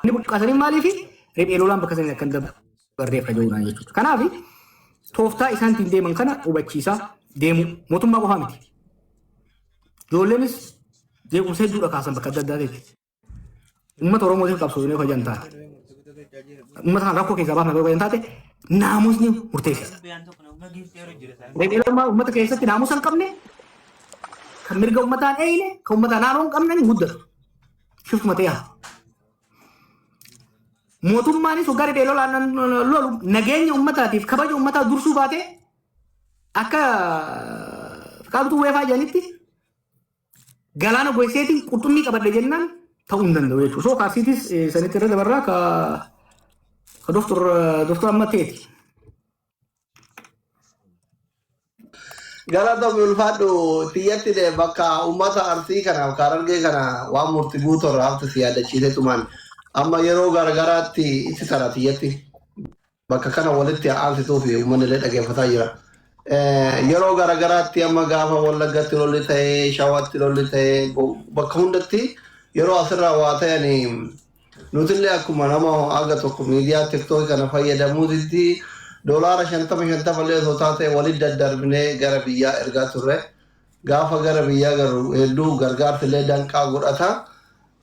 Inni buqqaasanii maaliifi riphee lolaan bakka sanii akka hin dabarreef kajoodhaan jechuudha. Kanaaf tooftaa isaan ittiin deeman kana hubachiisaa deemu mootummaa qofaa miti. Ijoolleenis jeequmsa hedduudha kaasan bakka adda addaatitti. Uummata Oromootiif qabsoofnee hojjan taate. Uummata kana rakkoo keessaa baafna hojjan taate naamusni murteessaadha. Riphee lolmaa uummata keessatti naamusa hin qabne kan mirga uummataan eeyne kan uummataan naannoo hin qabne hin guddatu. Shiftuma ta'ee hafa. Mootummaanis waggaa riphee lolaan lolu nageenya uummataatiif kabaja uummataa dursuu baatee akka Fiqaadutu weefaa jedhanitti galaana goyseetiin qurxummii qabadhe jennaan ta'uu hin danda'u jechuudha. So kaarsiitis sanitti irra dabarraa ka ka doktor doktor amma teeti. Galatoomi ulfaadhu tiyyatti de bakka uummata Arsii kana ka Harargee kana waan murti guutuu irraa hafte si yaadachiisee tumaan amma yeroo garagaraatti itti tara tiyyatti bakka kana walitti aansituu fi uummanni illee dhageeffataa jira. Yeroo garagaraatti amma gaafa Wallaggatti lolli ta'ee Shawaatti lolli ta'ee bakka hundatti yeroo asirraa waa ta'anii Nutillee akkuma nama haga tokko miidiyaa tiktookii kana fayyadamuutitti doolaara 50 50 illee osoo taate walitti daddarbinee gara biyyaa ergaa turre. Gaafa gara biyyaa galu hedduu gargaarsi illee danqaa godhata.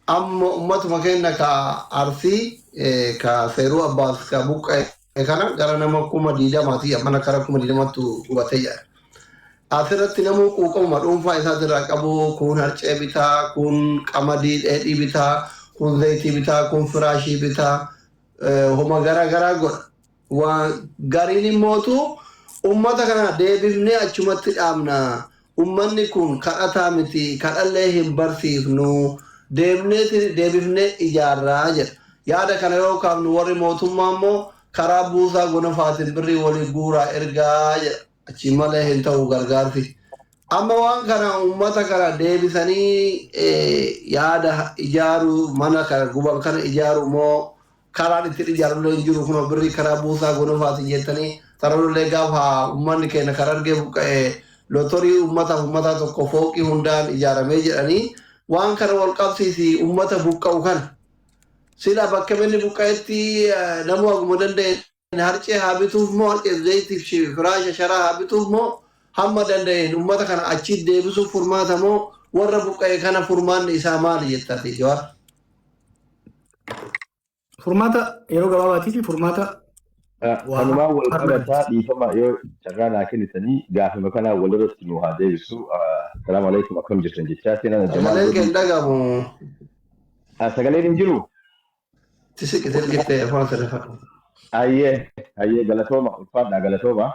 Amma ummatuma keenya ka Arsii ka Seeruu Abbaas ka buqqa'e kana gara nama 20,000ti mana kara 20,000ttu gubatee jira. Asirratti namuu quuqamuma dhuunfaa isaatirraa qabu kuun harcee bitaa, kuun qamadii dheedhii bitaa, kuun zayitii bitaa, kuun firaashii bitaa, homa gara garaa godha. Waan gariin immootu ummata kana deebifnee achumatti dhaabna. Ummanni kun kadhataa miti, kadhallee hin barsiifnu, deemneeti deebifnee ijaarraa jedha. Yaada kana yoo kaafnu warri mootummaa immoo karaa buusaa gonofaatiin birrii walii guuraa ergaa jedha. Achiin malee hin ta'u gargaarsi. Amma waan kana uummata kana deebisanii yaada ijaaruu mana kana guban kana ijaaru moo karaan ittiin ijaarullee hin jiru kunoo birrii karaa buusaa gonofaatiin jettanii sararullee gaafa uummanni keenya karaa argee buqqa'e lotorii uummataaf uummataa tokko fooqii hundaan ijaaramee jedhanii waan kana wal qabsiisi uummata buqqa'u kana. Sila bakka inni buqqa'etti namuu haguma danda'e harcee haa bituuf moo harcee zayitiif firaasha sharaa haa bituuf moo hamma danda'een uummata kana achi deebisuuf furmaata moo warra buqqa'e kana furmaanni isaa maali jettati Jawaar? Furmaata yeroo gabaabaatii fi furmaata waa Kanumaan wal permanent. qabataa dhiifama yoo carraa naa kennitanii gaafima kanaa walirratti nu haa deebisu. Salaamu alaikum akkam jirtan jechaa seenaan Jamaal Sagaleen kee Godii. hin dhagamu. Sagaleen hin jiru? Tisiqi silkittee afaan sirreeffadhu. Ayyee, ayyee galatooma, ulfaadhaa galatooma.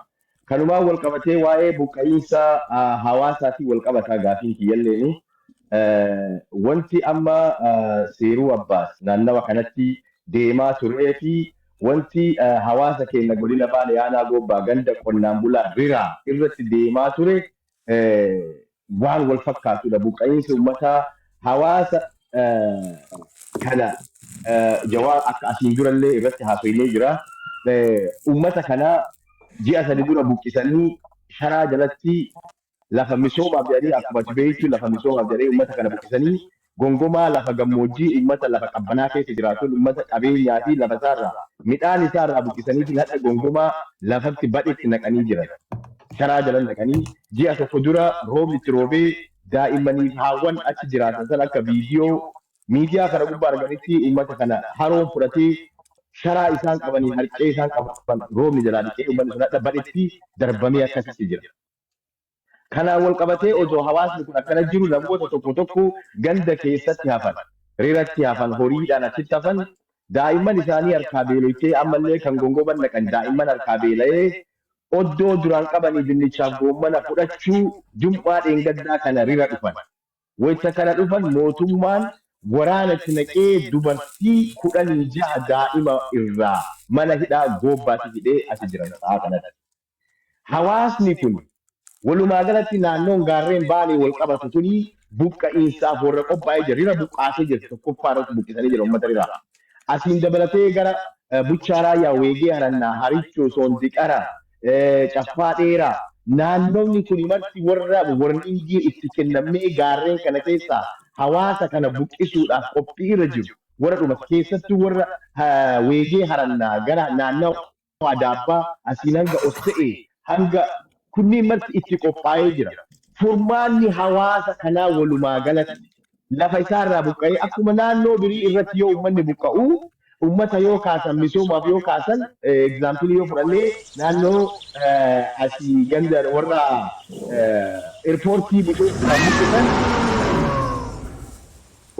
Kanumaan wal qabatee waa'ee buqqa'iinsa hawaasaatiin wal qabataa gaafiin kiyyalleeni. Wanti amma Seeruu Abbaas naannawa kanatti deemaa turee fi wanti hawaasa keenya godina Baalee aanaa Goobbaa ganda qonnaan bulaa Riraa irratti deemaa ture waan wal fakkaatudha. Buqqa'iinsi uummataa hawaasa kana Jawaar akka asiin durallee irratti haasofnee jira. Uummata kana ji'a 3 dura buqqisanii sharaa jalatti lafa misoomaaf jedhanii akkuma ati beektu lafa misoomaaf jedhanii uummata kana buqqisanii gongomaa lafa gammoojjii uummata lafa qabbanaa keessa jiraatuun uummata qabeenyaa fi lafa isaarraa midhaan isaarraa buqqisanii fi hadha gongomaa lafatti badhetti naqanii jiran. Sharaa jala naqanii ji'a 1 dura roobni itti roobee daa'immanii fi haawwan achi jiraatan san akka viidiyoo miidiyaa kana gubbaa arganitti uummata kana haroon fudhatee sharaa isaan qabanii harcee isaan qaban roobni jalaa dhiqee uummanni sun hadha badhetti darbamee akkasitti jira. Kanaan wal qabatee osoo hawaasni kun akkana jiru namoota tokko tokko ganda keessatti hafan, riratti hafan, horiidhaan achitti hafan, daa'imman isaanii harkaa beeloytee ammallee kan gongoman naqan daa'imman harkaa beela'ee oddoo duraan qabanii dinnichaaf goommana fudhachuu jum'aa dheengaddaa kana rira dhufan. Wayta kana dhufan mootummaan waraana itti naqee dubartii 16 daa'ima irraa mana hidhaa Goobbaatti hidhee achi jiran sa'aa kanatti. Hawaasni kun walumaa galatti naannoon gaarreen Baalee wal qabatu tuni buqqa'iinsaaf warra qophaa'ee jira. Rira buqqaasee jirti. Tokkoffaa irratti buqqisanii jira uummata riraa. Asiin dabalatee gara Buchaa Raayyaa, Weegee Harannaa, Harichoo, Soondiqara, Caffaa Dheeraa naannofni kuni marti warra warniingii itti kennamee gaarreen kana keessaa hawaasa kana buqqisuudhaaf qophii irra jiru. Warra dhumate keessattuu warra Weegee Harannaa gara naannawa Adaabbaa asiin hanga Ossa'ee hanga kunniin marti itti qophaa'ee jira. Furmaanni hawaasa kanaa walumaa galatti lafa isaarraa buqqa'ee akkuma naannoo birii irratti yoo uummanni buqqa'u, ummata yoo kaasan, misoomaaf yoo kaasan, example yoo fudhannee naannoo asii ganda warra airportii misoomsuudhaaf buqqisan,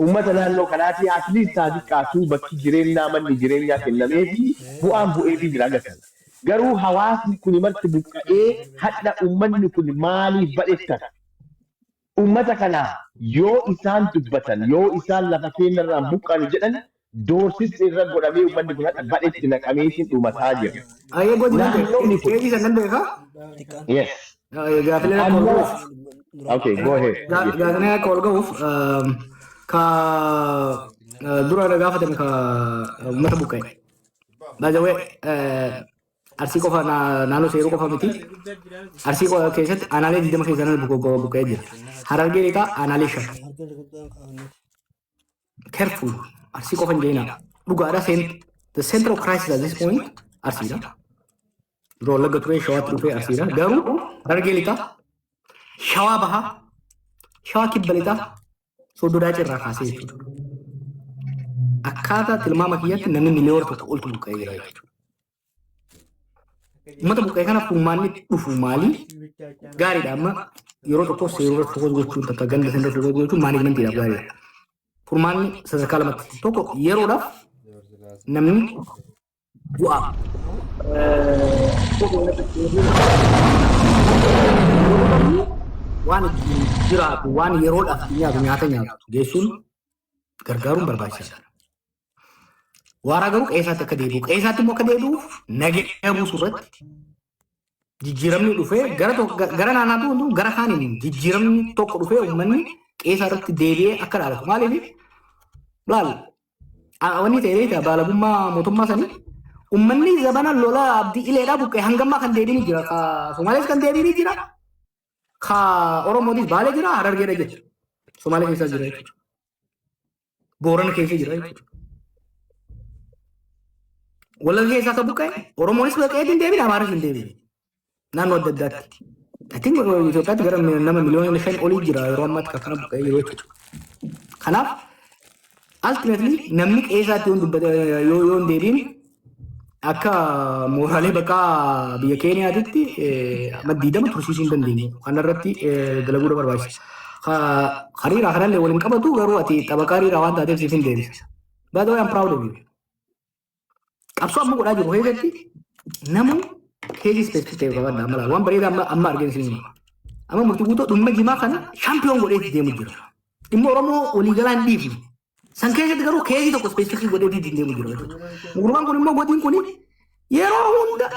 ummata naannoo kanaati at least haa xiqqaatu bakki jireenyaa, manni jireenyaa kennamee fi bu'aan bu'eefii jira agarsiisa. Garuu hawaasni kun marti buqqa'ee hadha uummanni kun maaliif badhettan? Ummata kana yoo isaan dubbatan, yoo isaan lafa keenyarraan buqqaanu jedhan, doorsisni irra godhamee uummanni kun hadha badhetti naqameetiin dhumataa jira. Ayyee godhi nan beeka. Naannoonni kun Keejii san nan beeka. Yes. Gaafilee akka ol ga'uuf. Okay, go ahead. Gaafilee akka ol ga'uuf ka dura irra gaafatame ka uummata buqqa'e. By the way, Arsii qofa, naannoo Seeruu qofa miti. Arsii qofa keessatti aanaalee 20 keessa namni buqqa'ee jira. Harargee Lixaa aanaalee shan. Careful. Arsii qofa hin jeenaa. Dhugaadha, the central crisis at this point Arsiidha. Dura Wallagga ture, Shawaatti dhufee Arsiidha. Garuu Harargee Lixaa, Shawaa Bahaa, Shawaa Kibba Lixaa, Soddoo Daacii irraa kaasee jechuudha. Akkaataa tilmaama kiyyaatti namni 1 miliyoona oltu buqqa'ee jira jechuudha. Uummata buqqa'ee kana furmaanni dhufu maali? Gaariidha, amma yeroo tokko Seeruu irratti focus gochuun, takka ganda sana irratti focus gochuun managementiidhaaf gaariidha. Furmaanni sadarkaa lamatti. Tokko, yeroodhaaf namni bu'aa. Waan ittiin jiraatu, waan yeroodhaaf ittiin nyaatu, nyaata nyaatu geessuun gargaaruun barbaachisaadha. Waaraa garuu qe'eesaatti akka deebi'u, qe'eesaatti immoo akka deebi'uuf nageenya buusuu irratti jijjiiramni dhufee gara gara naannaatu hunduu gara kaaniin jijjiiramni tokko dhufee uummanni qe'eesaa irratti deebi'ee akka dhaabatu. Maaliif laal, wanni ta'e beektaa, baalagummaa mootummaa sanii uummanni zabana lola Abdii Ileedhaa buqqee hangammaa kan deebiin jira. Ka Somaalees kan deebiin jira. Ka Oromootis Baalee jira, Harargeedha jira. Somaalee keessa jira jechuudha. Boorana keessa jira jechuudha. Wallagga keessaa akka buqqa'e Oromoonis buqqa'ee hin deebiin, Amaaras hin deebiin. Naannoo adda addaatti. I think Itoophiyaatti gara nama 5 miliyoona olii jira yeroo ammaatti kan kana buqqa'ee jiru jechuudha. Kanaaf ultimately namni qe'eesaatti yoo dubbate, yoo hin deebiin, akka mooraalee baqaa biyya Keeniyaatitti amma 20 tursiisuu hin dandeenyu. Kanarratti dalaguudha barbaachisa. Hariiraa kanallee waliin qabatu, garuu ati xabaqaa hariiraa waan taateef siif hin deebisa. By the way, I'm proud of you. Qabsoo amma godhaa jiru keessatti namu case specific ta'e qabadha amma laala. Waan bareedaa amma amma arginu isin hima. Amma Murtii Guutuu dhimma jimaa kana champion godhee itti deemu jira. Dhimma Oromoo waliigalaa hin dhiifne. San keessatti garuu case tokko specific godhee itti deemu jira jechuudha. Gurbaan kun immoo, godin kun, yeroo hunda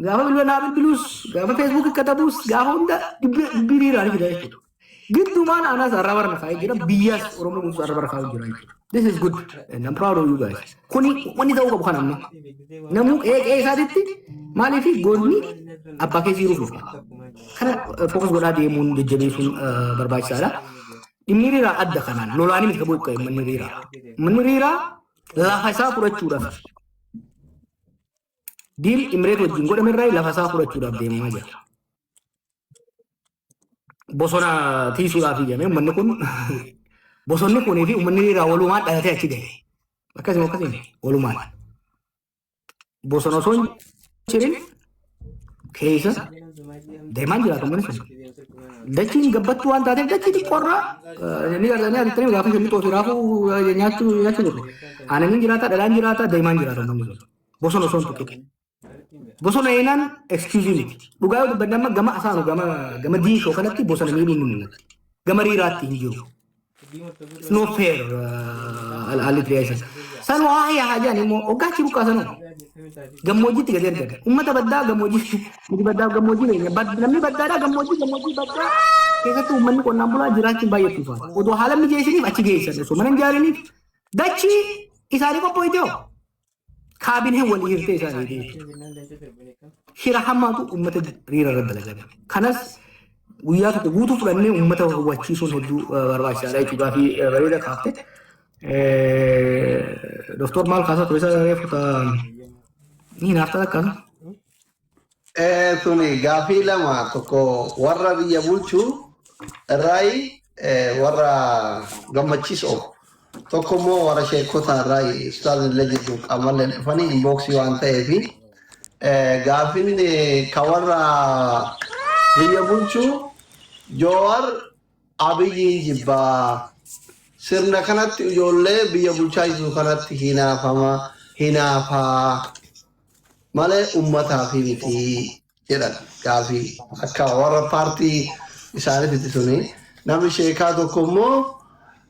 gaafa bilbila naa bilbilus, gaafa Facebookii katabus, gaafa hunda dubbii riiraa ni fida jechuudha. Giddumaan anaas arraba irra kaa'ee jira, biyyaas Oromoo guutuu arraba irra kaa'ee jira jechuudha. This is good and I'm proud of you guys. Kuni wanni ta'uu qabu kan amma. Namuu qe'ee qe'ee isaatitti, maaliif goonni abbaa keessa jiruuf dhufa. Kana focus godhaa deemuun jajjabeessuun barbaachisaadha. Dhimmi riiraa adda kanaan lolaanii miti ka buqqa'e manni riiraa. Manni riiraa lafa isaa fudhachuudhaaf deal Imireet wajjin godhame irraa lafa isaa fudhachuudhaaf deemamaa jira. Bosona tiisuudhaaf iyyame uummanni kun, bosonni kunii fi uummanni riiraa walumaan dhalatee achi gahe. Akkasuma akkasuma walumaan. Bosona osoo hin cirin keessa deemaan jiraatu uummanni sun. Dachiin gabbattuu waan taateef dachii xiqqoorraa ni gargaaranii asitti gaafa shimmixa ofii raafuu nyaachuu nyaachuu turre. Aananiin jiraata, dhadhaan jiraata, deemaan jiraata uummanni sun. Bosona osoo hin tuqin. Bosona eenaan excuse miti. Dhugaa yoo dubbanne, amma gama asaanu gama gama Diinshoo kanatti bosona miidhuun ni mul'atti. Gama riiraatti hin jiru. It's no fair haalli creation. San waa yaa hajaan immoo hoggaa buqqaasanoo gammoojjiitti gadi ergan. Uummata baddaa gammoojjii miti, baddaa gammoojjii beekna. Namni baddaadhaa gammoojjii gammoojjii baddaa keessatti uummanni qonnaan bulaa jiraachuun baay'ee ulfaata. Odoo haala mijeessiniif achi geessan, osoo mana hin ijaariniif dachii isaanii qopho'ite hoo kaabineen walii hirtee isaanii jechuudha. Shira hamaatu uummata riira irra dalagame. Kanas guyyaa tokko guutuu fudhannee uummata hubachiisuun hedduu barbaachisaadha jechuudha fi bareeda kaafte. Doktor maal kaasaa ture isa reefu ni hinaaftaa takkaasa. Suni gaafii lama, tokko warra biyya bulchuu irraayi, warra gammachiisoo, tokko immoo warra sheekota irraayi. Ustaaz illee jidduu qaamallee dhufanii inbox waan ta'eefi gaafiin ka warra biyya bulchuu, Joowar Abiyyiin jibbaa, sirna kanatti, ijoollee biyya bulchaa jiru kanatti hinaafama, hinaafaa malee ummataaf miti jedhan. Gaafii akka warra paartii isaaniitti suni. Namni sheekaa tokko immoo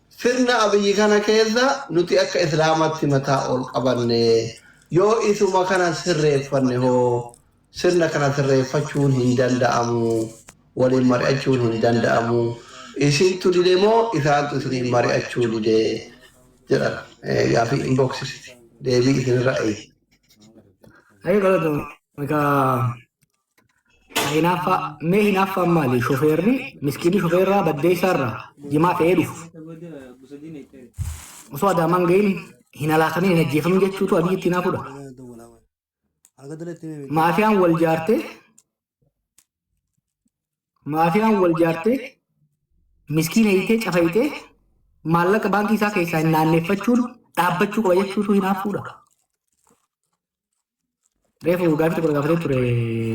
sirna Abiyyi kana keessa nuti akka Islaamatti mataa ol qabanne, yoo isuma kana sirreeffanne hoo? Sirna kana sirreeffachuun hin danda'amu, waliin mari'achuun hin danda'amu, isintu dide moo isaantu isiniin mari'achuu dide jedhan. Gaafii inboxiti, deebii isinirra eegi. Ayi, galatoom. Egaa hinaaffaa, mee hinaaffaan maali? Shofeerri miskiinni shofeerraa baddeessaarraa jimaa fe'ee dhufu osoo Adaamaan gahin hin alaakamin, hin ajjeefamin jechuutu Abiyyitti hinaafudha. Maafiyaan wal jaartee miskiina hiitee cafayitee maallaqa baankii isaa keessaa hin naanneeffachuun dhaabbachuu qaba jechuutu hinaaffuudha. Reefu gaafii tokko gaafatee ture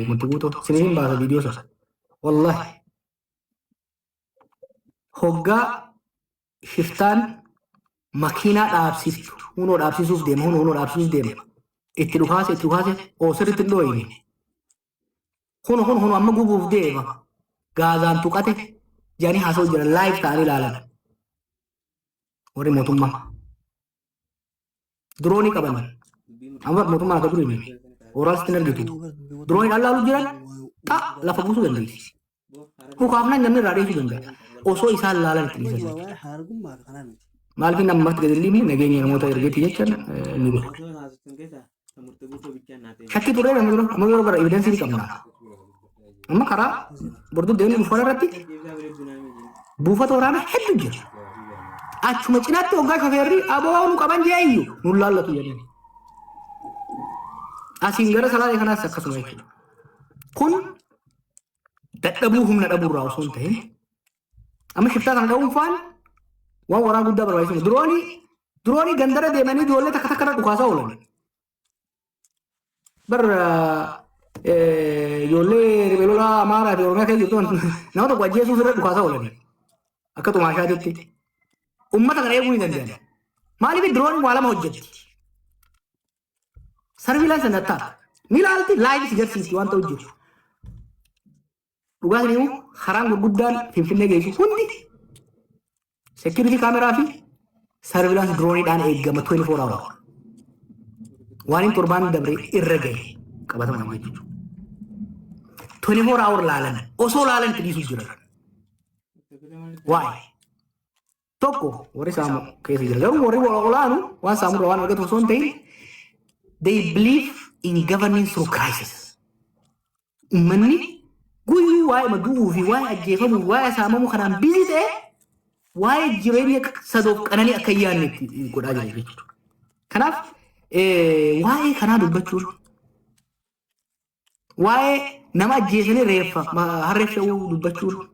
Murtii Guutoo. Siniin baasa viidiyoo sana. Wallahi. Hoggaa shiftaan makiinaa dhaabsiftu, hunoo dhaabsisuuf deema, hunoo dhaabsisuuf deema. Itti dhukaase, itti dhukaase, oo sirriitti hin dhooyine. Kun kun kun amma gubuuf deema. Gaazaan tuqate jedhanii haasa'u jiran live ta'anii ilaalan. Warri mootummaa. Diroonii qaban. Amma mootummaan akka durii miti. Waraansitti hin argitu. Diroonii dhallaalu jiran xa lafa buusuu dandeessi. Dhukaafnaan namni irraa dheessuu danda'a. Osoo isaan laalan itti dhiisan jechuudha. Maaliif namatti gadi hin dhiibne? Nageenya namoota ergeetti jecha ni godhu. Shakkii turre namni dura, amma dura bara evidence ni qabna. Amma karaa borduu deemni dhufu irratti buufata waraanaa hedduu jira. Achuma cinaatti hoggaa shofeerri aboo nu qaban jee iyyuu nu laallatu jedhani. Asiin gara Salaalee kanaas akkasuma jechuudha. Kun dadhabuu, humna dhabuurraa osoo hin ta'in, amma shiftaa kana dha'uun faan waan waraana guddaa barbaachisu. Diroonii gandara deemanii ijoollee takka takka irra dhukaasaa oolan. Bar ijoollee ribeelolaa Amaaraa fi Oromiyaa keessa jirtu nama tokko ajjeesuuf irra dhukaasaa oolan. Akka xumaashaatitti. Uummata kana eeguu ni danda'an. Maaliif? Dirooniin waa lama hojjetti. Surveillance and attack. Ni ilaalti, live si garsiisti waan ta'u jiru. Dhugaatiin immoo karaan gurguddaan Finfinnee geessu hundi security camera fi surveillance drooniidhaan eegama 24 hour. Waan hin torbaan dabre irra gahe qabatamaa jechuudha. 24 hour laalan, osoo laalan itti dhiisuu jiran. Waa'ee tokko warri saamu keessa jira, garuu warri olaanu waan saamurra waan argatu osoo hin ta'in, they believe in governing through crisis. Uummanni guyyuu waa'ee du'uu fi waa'ee ajjeefamuu fi waa'ee saamamuu kanaan busy ta'e, waa'ee jireenya sadoof qananii akka hin yaadne itti godhaa jira jechuudha. Kanaaf waa'ee kanaa dubbachuun, waa'ee nama ajjeesanii reeffa harree fe'uu dubbachuun,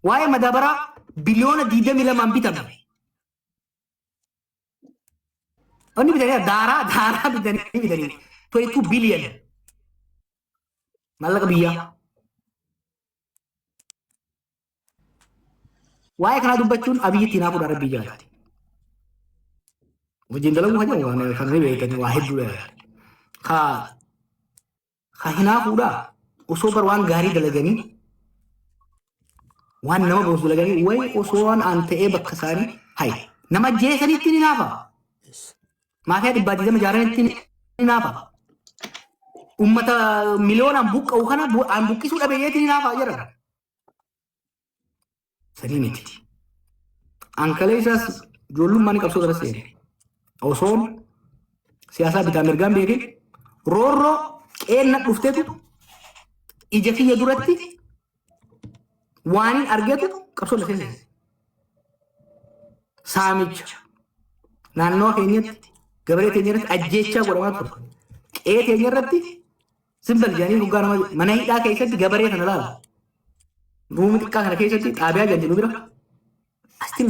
waa'ee madaabaraa biliyoona 22n bitame. Wanni bitanii daaraa bitanii 22 billion maallaqa biyyaa. Waa'ee kanaa dubbachuun Abiyyitti hinaafuudha, rabbii jaalati. Wajjin dalaguu kan jedhamu waan kan ni beektanii waa hedduudha. Ka hinaafuudha osoo bar waan gaarii dalaganii, waan nama boonsu dalaganii, wayi osoo waan aan ta'ee bakka isaanii hay nama ajjeesanitti ni hinaafa. Maafiyaa 120 ijaaranitti ni hinaafa. Ummata miliyoonaan buqqa'u kana aan buqqisuu dhabeeyeeti ni hinaafa jedhan. Sanii miti. Ankalee isaas ijoollummaan qabsoo kana seene. Osoon siyaasaa bitaa mirgaan beekin, roorroo qeenna dhuftetu ija kiyya duratti waan hin argetu qabsoo na seensise. Saamicha naannoo keenyatti, gabaree keenya irratti ajjeechaa godhamaa ture. Qe'ee keenya irratti simbal jedhanii dhugaa nama mana hidhaa keessatti gabaree kana laala. Ruumii xiqqaa kana keessatti xaabiyaa jedhamti nu bira. Astiin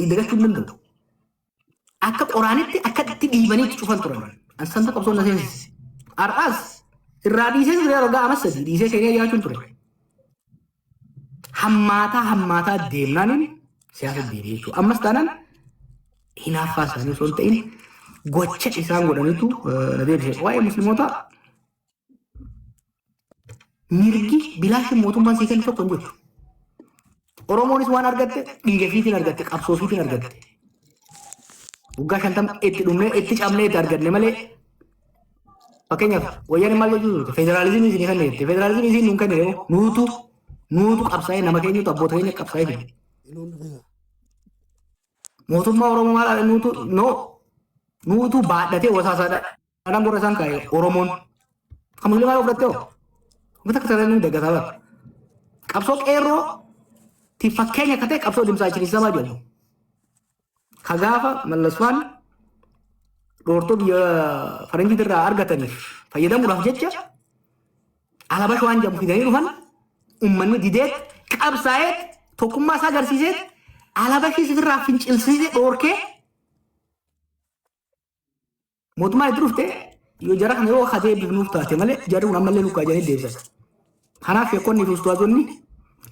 dagachuu hin danda'u. Akka qoraanitti akka itti dhiibanii itti cufan turan. Ansanta qabsoon na seensise. Har'aas irraa dhiisee ture, yeroo ga'a 3 dhiisee seenee jiraachuun ture. Hammaataa hammaataa deemnaan siyaasa deebi'ee jechuudha. Ammas taanaan hinaaffaa isaanii osoo hin ta'in gocha isaan godhanitu na deebise. Waa'ee musliimotaa, mirgi bilaashin mootummaan sii kennu tokko hin jiru. Oromoonis waan argatte dhiiga fiitiin argatte, qabsoo fiitiin argatte. Waggaa 50 itti dhumnee, itti cabnee itti arganne malee, fakkeenyaaf wayyaan maal jechuu turte? Federaalizimii isinii kenne jette. Federaalizimii isin nuun kenne nuutu qabsaa'ee, nama keenyatu, abboota keenya qabsaa'ee fide. Mootummaa Oromoo maal nuutu no nuutu baadhatee wasaasaadhaan gurra isaan kaa'e Oromoon. Kan musliimaa yoo fudhatte hoo? Wanta akka sarara daggataa bara. Qabsoo qeerroo ti fakkeenya akka ta'e qabsoo dimsaa chirisamaa jedhamu. Ka gaafa Mallasfaan dhoortoo biyya faranjii irraa argataniif fayyadamuudhaaf jecha alabash waan jedhamu fidanii dhufan, uummanni dideet qabsaa'eet tokkummaa isaa agarsiiseet alabashii sirraa fincilsiisee dhoorkee mootummaan itti dhufte. Yoo jara kana yoo kadee bifnuuf taate malee, jarri kun ammallee lukkaa jedhanii deebisan. Kanaaf sheekonni fi ustaazonni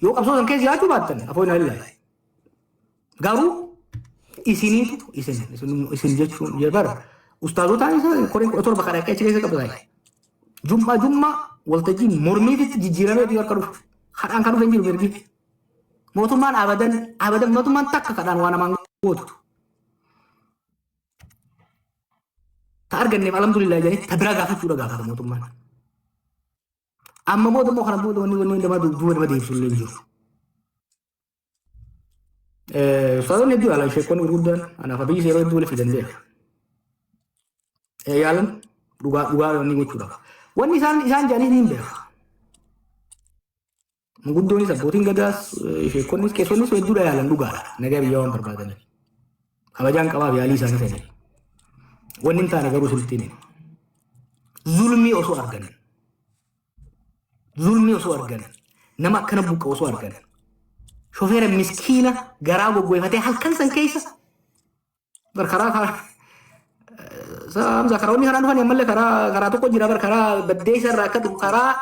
yoo qabsoo san keessa jiraachuu baattan afoo hin ilaali. Garuu isiniitu isin jechuun bara ustaazotaan isa koreen 17 kan dhaqee achi keessa qabatan. Jummaa jummaa waltajjii mormiititti jijjiiramee akka dhufu. Kadhaan kan dhufe hin jiru mirgi. Mootummaan abadan abadan mootummaan takka kadhaan waa namaan gootu. Ta arganneef alhamdulillah jedhanii ta biraa gaafachuudha gaafata mootummaan. Amma booda immoo kana booda wanni nama duuba nama deebisu illee hin jiru. Ustaazonni hedduu yaalan, sheekonni gurguddaan anaaf abiyyi yeroo hedduu walitti fidan beeka. Yaalan dhugaa dhugaa wanni gochuudhaaf. Wanni isaan jedhanii ni beeka. Guddoonis, abbootiin gadaas, sheekonnis, qeessonnis hedduudha yaalan, dhugaadha. Nagaa biyyaa waan barbaadaniif. Kabajaan qabaaf yaalii isaanii sanii. Wanni hin taane garuu sirriitti hin zulmii osoo argan. Zulmii osoo argan. Nama akkana buqqa osoo argan. Shofeera miskiina garaa goggoifatee halkan san keessa bar karaa karaa Hamza karoonni kanaan dhufan ammallee karaa tokko jira bar, karaa baddeessa irraa akka dhufu, karaa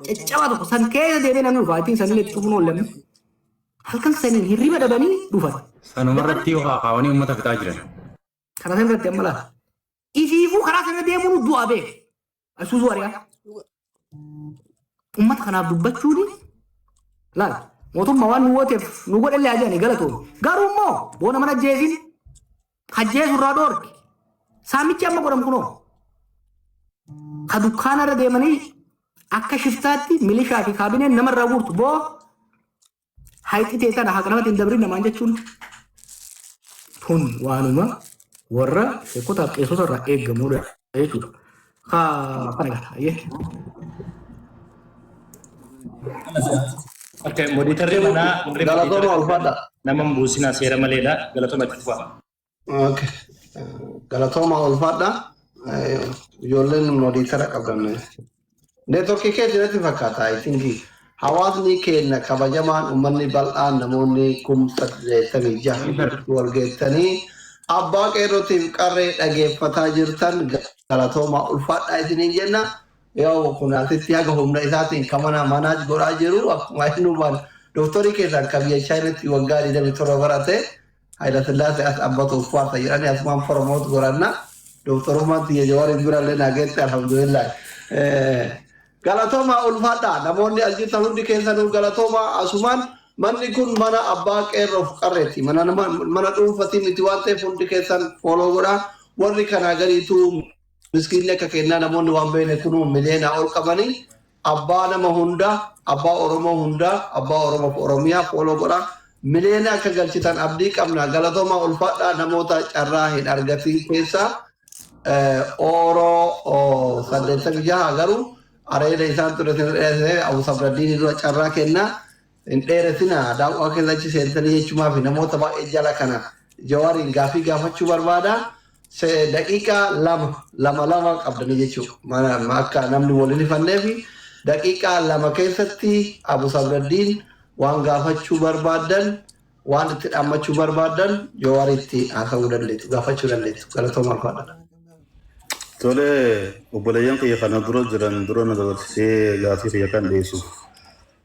caccabaa tokko san keessa deemee namni dhufa ittiin sanillee itti cufuun oollamne halkan saniin hirriba dhabanii dhufan. Sanumarratti yoo haakaawanii uummata fixaa jiran. Karaa san irratti amma laata. Ifiifuu karaa sana deemuun du'a beek. Isuuzuu ari'aa. Uummata kanaaf dubbachuuni laala. Mootummaa waan nu gooteef nu godhallee haa jedhanii galatoon. Garuu immoo boona mana ajjeesin ajjeesu irraa dhoorki. Saamichi amma godhamu kunoo. Ka dukkaana irra deemanii akka shiftaatti milishaa fi kaabineen namarraa guurtu boo hayxi ta'e tana haqa namatti hin dabrin namaan jechuun tun waanuma warra sheekotaaf qeessota irraa eeggamudha jechuudha. Haa kana gala. Ayyee. Okay, moderatorri manaa warri Galatooma, ulfaadha. Nama hin buusinaa, seera maleedha. Galatooma, itti fufaa. Okay. Galatooma, ulfaadha. Ijoolleen moderator qabdan. Networkii keessa natti fakkaata. I think hawaasni keenya kabajamaan, uummanni bal'aan, namoonni 86,000 wal geessanii abbaa qeerrootiif qarree dhageeffataa jirtan, galatooma, ulfaadha isiniin jenna. Yoo kun asitti haga humna isaatiin kan mana manaaj godhaa jiru akkuma inni doktorii keessaan kan biyya Chaayinaatti waggaa 27 barate Hayilasillaasee as abbatu uffaata jedhanii asumaan promote godhanna. Doktorummaan tiyya Jawaariin birallee naageette, alhamdulillah. Galatooma, ulfaadha. Namoonni as jirtan hundi keessanuu galatooma. Asumaan manni kun mana abbaa qeerroof qarreeti. Mana mana dhuunfatii miti waan ta'eef hundi keessan follow godha. Warri kanaa gadiitu miskiinni akka kennaa namoonni waan beekne kunuu miliyoonaa ol qabanii abbaa nama hundaa, abbaa Oromoo hundaa, abbaa Oromoof Oromiyaa follow godha. Miliyoona akka galchitan abdii qabna. Galatooma, ulfaadhaa. Namoota carraa hin argatin keessaa Ooroo 86 garuu areeda isaan ture Abu Sabraddiin dura carraa kennaa. Hin dheeresina, daawwaa keessa achi seentanii jechuumaa fi namoota baay'ee jala kana Jawaariin gaafii gaafachuu barbaada. Daqiiqaa 2 2 2 qabdanii jechuudha. Akka namni waliin hifanneef daqiiqaa 2 keessatti Abu Sabraddiin waan gaafachuu barbaadan, waan itti dhaammachuu barbaadan Jawaariitti haasa'uu dandeettu, gaafachuu dandeettu. Galatooma, alfaadha. Tole, obboleeyyan kiyya kana dura jiran dura na dabarsisee gaafii kiyya kan dhiyeessuuf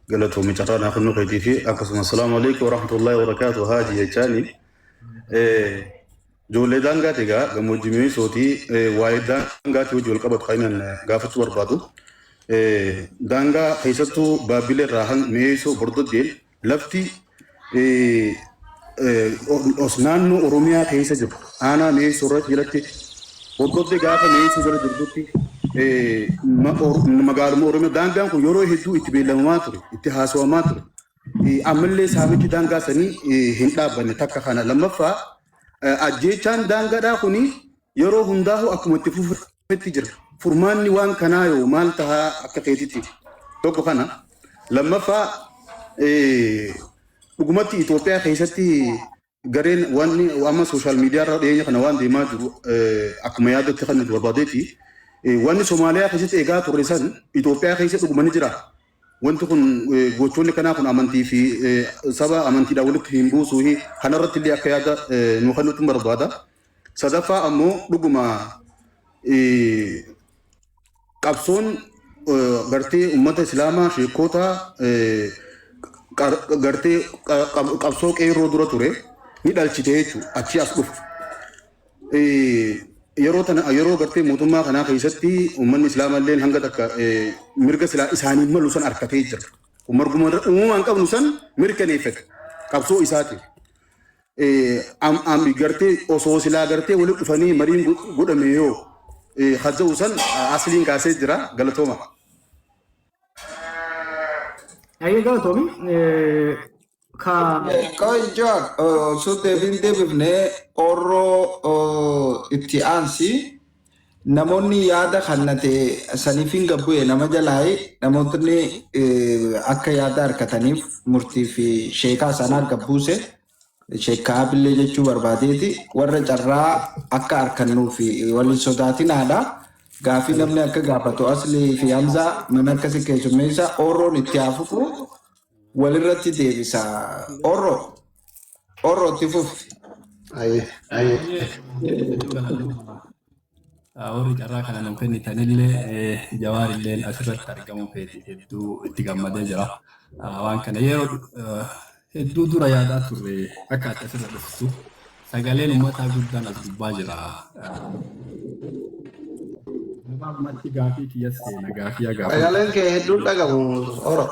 galatoomi, carraa naa kennuu keetii fi akkasuma assalaamu alaikum warahmatullahi wabarakaatu haaji jechaani. Ijoollee daangaati egaa gammoojjii mi'eessootii waa'ee daangaatii hojii wal qabatu kan inni gaafachuu barbaadu. Daangaa keessattuu Baabbilee irraa hanga Mi'eessoo Bordoddeen lafti naannoo Oromiyaa keessa jiru aanaa Mi'eessoo irratti jalatti Bordoddee gaafa Mi'eessoo jala jirtutti magaaluma Oromiyaa daangaan kun yeroo hedduu itti beellamamaa ture, itti haasawamaa ture. Ammallee saamichi daangaa sanii hin dhaabbanne takka kana. Lammaffaa, ajjeechaan daangaadhaa kuni yeroo hundaa'u akkuma itti fufetti jira. Furmaanni waan kanaa yoo maal tahaa akka keetitti? Tokko kana. Lammaffaa, dhugumatti Itoophiyaa keessatti gareen wanni amma social media irra dhiyeenya kana waan deemaa jiru akkuma yaadatti kan nuti barbaadeeti. Wanni Somaaliyaa keessatti eegaa turre san Itoophiyaa keessa dhuguma ni jira. Wanti kun, gochoonni kanaa kun amantii fi saba amantiidhaan walitti hin buusuu kanarratti illee akka yaada nu kennutu barbaada. Sadaffaa ammoo, dhuguma qabsoon gartee uummata islaamaa sheekota gartee qabsoo qeerroo dura ture ni dhalchite jechuudha, achii as dhufu. Yeroo tana, yeroo gartee mootummaa kanaa keessatti uummanni islaamaa illee hanga takka mirga silaa isaanii malu san harkatee jira. Marguma uumamaan qabnu san mirkaneeffate qabsoo isaati. Gartee osoo silaa gartee walitti dhufanii mariin godhame yoo hajja'u san asliin kaasee jira, galatooma. Ayyee, galatoomi. Ka Qoy Jawaar, osoo deebiin deebifne orroo itti aansi namoonni yaada kannate saniif hin gabbu'e nama jalaayi namootni akka yaada harkataniif murtii fi sheekaa sanaa gabbuuse sheekaa billee jechuu barbaadeeti warra carraa akka harkannuu fi waliin sodaatinaadha. Gaafii namni akka gaafatu Aslii fi Hamzaa mana akkasii keessummeessa orroon itti hafufu walirratti deebisa. Orroo orroo itti fufi. Ayyee ayyee. Warri carraa kana nu kennitanillee, Jawaarillee asirratti argamuu feeti hedduu itti gammadee jira. Waan kana yeroo hedduu dura yaadaa turre akka ati asirra dhuftu, sagaleen uummataa guddaan as gubbaa jira. Gabaabumatti gaafii kiyya seena, gaafii gaafii. Sagaleen kee hedduun dhagamu, oro.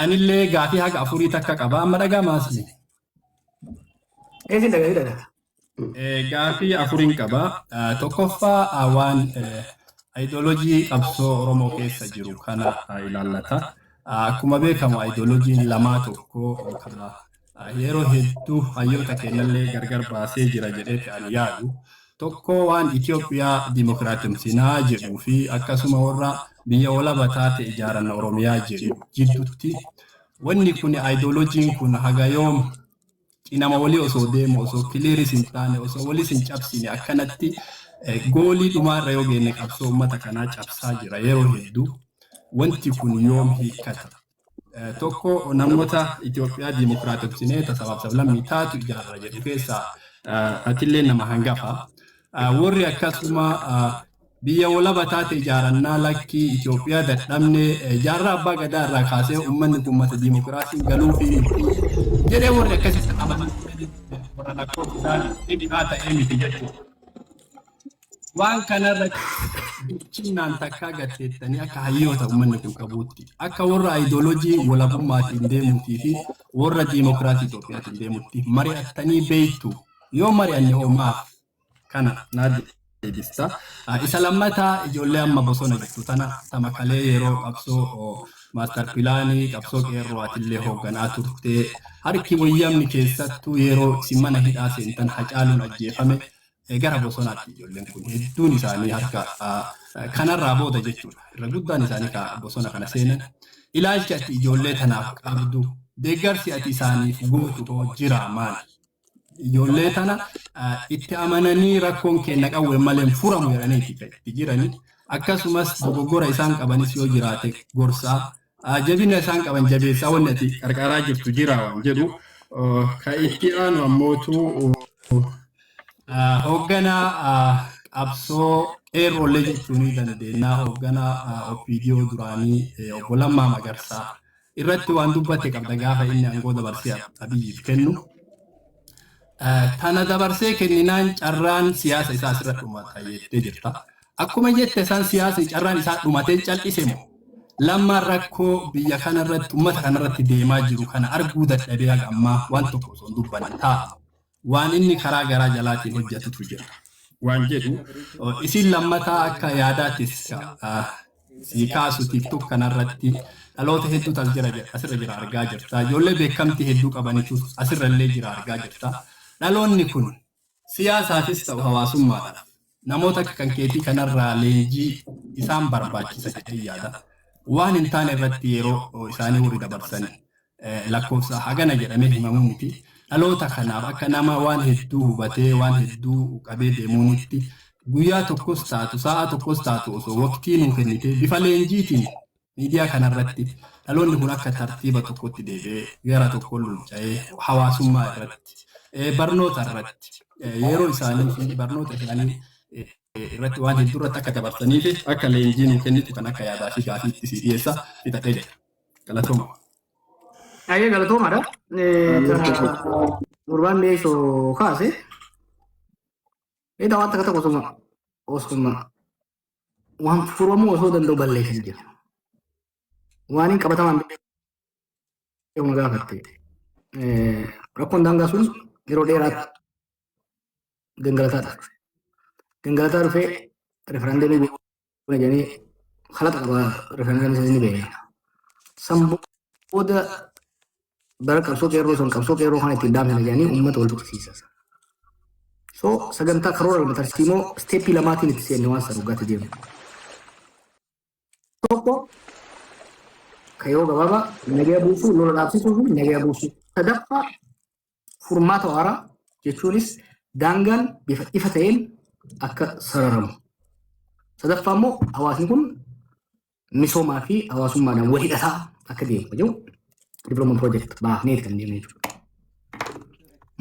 Anillee gaafii haga afurii takka qaba, amma dhagamaas. Eesin dhagaa dhagaa. Gaafii afuriin qaba. Tokkoffaa, waan ayidooloojii qabsoo Oromoo keessa jiru kana ilaallata. Akkuma beekamu ayidooloojiin lamaa tokko kana yeroo hedduu hayyoota keenyallee gargar baasee jira jedhee ani yaadu. Tokko waan Itoophiyaa dimokiraatimsinaa jedhuu fi akkasuma warra biyya walaba taate ijaaran Oromiyaa jedhu jidduutti wanni kun, ayidooloojiin kun haga yoom cinama walii osoo deemu, osoo clear is hin taane, osoo walis hin cabsine akkanatti goalii dhumaarra yoo geenne qabsoo uummata kanaa cabsaa jira yeroo hedduu. Wanti kun yoom hiikkata? Tokko, namoota Itoophiyaa dimokiraatobsinee sabaaf sablammii taatu ijaarra jedhu keessaa atillee nama hangafa. Warri akkasuma biyya walaba taate ijaarannaa, lakkii Itoophiyaa dadhabne, jaarraa abbaa gadaa irraa kaasee uummanni kun uummata dimokiraasiin galuu fi jedhee warri akkasitti amanan warra lakkoofsi isaanii xiqqaa ta'ee miti jechuudha. Waan kanarra bilchinnaan takkaa gatteettanii akka hayyoota uummanni kun qabuutti, akka warra ayidooloojii walabummaatiin deemuutii fi warra diimokiraasii Itoophiyaatiin deemutti mari'attanii beektu? Yoo mari'anne hoo maaf? Kana naa deebista. Isa lammataa, ijoollee amma bosona jirtu tana tamakalee yeroo qabsoo master planii qabsoo qeerroo atillee hoogganaa turte, harki wayyamni keessattuu yeroo isin mana hidhaa seentan Hacaaluun ajjeefame. Gara bosonaatti ijoolleen kun hedduun isaanii harka kanarraa booda jechuudha. Irra guddaan isaanii ka bosona kana seenan. Ilaalchi ati ijoollee tanaaf qabdu, deeggarsi ati isaaniif gootu hoo jira maali? Ijoollee tana itti amananii rakkoon keenya qawwee malee furamu jedhanii itti jirani. Akkasumas dogoggora isaan qabanis yoo jiraate gorsaa, jabina isaan qaban jabeessaa wanni ati qarqaraa jirtu jira waan jedhu. Ka itti aanu ammootu hoogganaa qabsoo qeerroollee jechuu ni dandeenya. Hoogganaa OPDO duraanii obbo Lammaa Magarsaa irratti waan dubbate qabda gaafa inni aangoo dabarsee Abiyyiif kennu. Tana dabarsee kenninaan carraan siyaasa isaa asirra dhumata jettee jirta. Akkuma jette san siyaasni carraan isaa dhumatee cal'ise moo? Lammaan rakkoo biyya kanarratti, uummata kanarratti deemaa jiru kana arguu dadhabee haga ammaa waan tokko osoo hin dubbanne taa'a. Waan inni karaa garaa jalaatiin hojjetutu jira. Waan jedhu isin lammataa akka yaadaattis si kaasu TikTok kanarratti dhaloota hedduutu as jira, asirra jira argaa jirta. Ijoollee beekamtii hedduu qabanitu asirra illee jira argaa jirta. Dhaloonni kun siyaasaafis ta'u hawaasummaadhaaf namoota akka kan keetii kanarraa leenjii isaan barbaachisa jedhee yaada. Waan hin taane irratti yeroo isaanii warri dabarsan lakkoofsa hagana jedhamee himamuu miti. Dhaloota kanaaf akka nama waan hedduu hubatee waan hedduu qabee deemuunitti guyyaa tokkos taatu, sa'a tokkos taatu osoo waqtii nuu kennite bifa leenjiitiin miidiyaa kanarratti dhaloonni kun akka tartiiba tokkotti deebi'ee gara tokko luucca'ee hawaasummaa irratti, barnoota irratti, yeroo isaanii fi barnoota isaanii irratti waan hedduu irratti akka dabarsanii fi akka leenjii nuu kennitu kan akka yaadaa fi gaafiitti si dhiyeessa fixatee jira. Galatooma. Ayyee, galatoomaadha. Gurbaan Meeshoo kaase. Edaa waan takka tokko osuma waan furamuu osoo danda'u balleessan jira. Waan hin qabatamaan beeku na gaafatte. Rakkoon daangaa sun yeroo dheeraa gangalataa dhufe. Gangalataa dhufee referendum goona jedhanii kalaqa qaba, referendum ni beekna. San booda bara qabsoo qeerroo sun qabsoo qeerroo kana ittiin dhaamsina jedhanii uummata wal tuqsiisa. So sagantaa karoora lama, tarsiimoo step lamaatiin itti seenne waan san waggaatti deemu. Tokko ka yeroo gabaabaa nagaya buusuu, lola dhaabsisuu fi nagaya buusuu. Sadaffaa furmaata waaraa jechuunis daangaan bifa ifa ta'een akka sararamu. Sadaffaa immoo hawaasni kun misoomaa fi hawaasummaadhaan wal hidhataa akka deemu jedhu development project baafnee kan deemne jechuudha.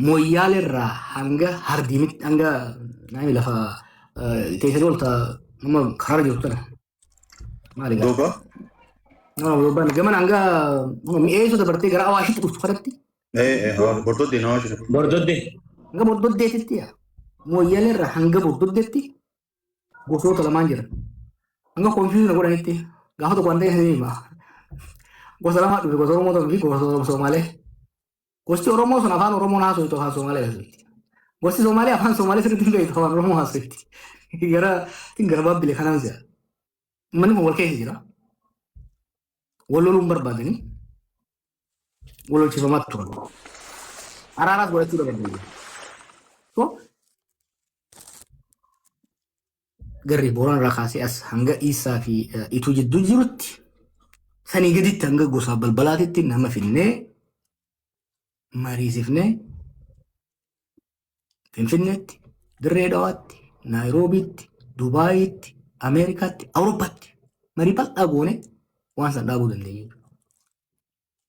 Moyyaale irraa hanga Hardiimitti, hanga naami lafa teessanii olta nama karaarra jirtu tana. Maali gaa? Dooba. Nama doobaan gaman hanga mi'eessoo dabartee gara Awaashitti dhuftu kanatti. Bordoddee nama shi. Bordoddee. Hanga Bordoddeetitti yaa. Moyyaale irraa hanga Bordoddeetti gosoota lamaan jira. Hanga confusion godhanitti gaafa tokko waan ta'e hima. Gosa lamaa dhufe, gosa Oromoo tokko fi gosa Somaalee. Gosti Oromoo sun afaan Oromoo haasoftu, afaan Somaalee haasofti. Gosti Somaalee afaan Somaalee sirriitti hin beektu, afaan Oromoo haasofti. Gara babbile kanaan si'a. Uummanni kun wal keessa jira. Wal loluun barbaadanii wal lolchiifamaa turan. Araaraas godhachuu dhaban. So garri Boorana irraa kaasee as hanga Iisaa fi Ituu jidduu jirutti, sanii gaditti hanga gosa balbalaatitti nama finnee mariisifnee Finfinneetti, Dirree Dhawaatti, Naayiroobiitti, Dubaayitti, Ameerikaatti, Awurooppaatti marii bal'aa goone waan san dhaabuu dandeenya.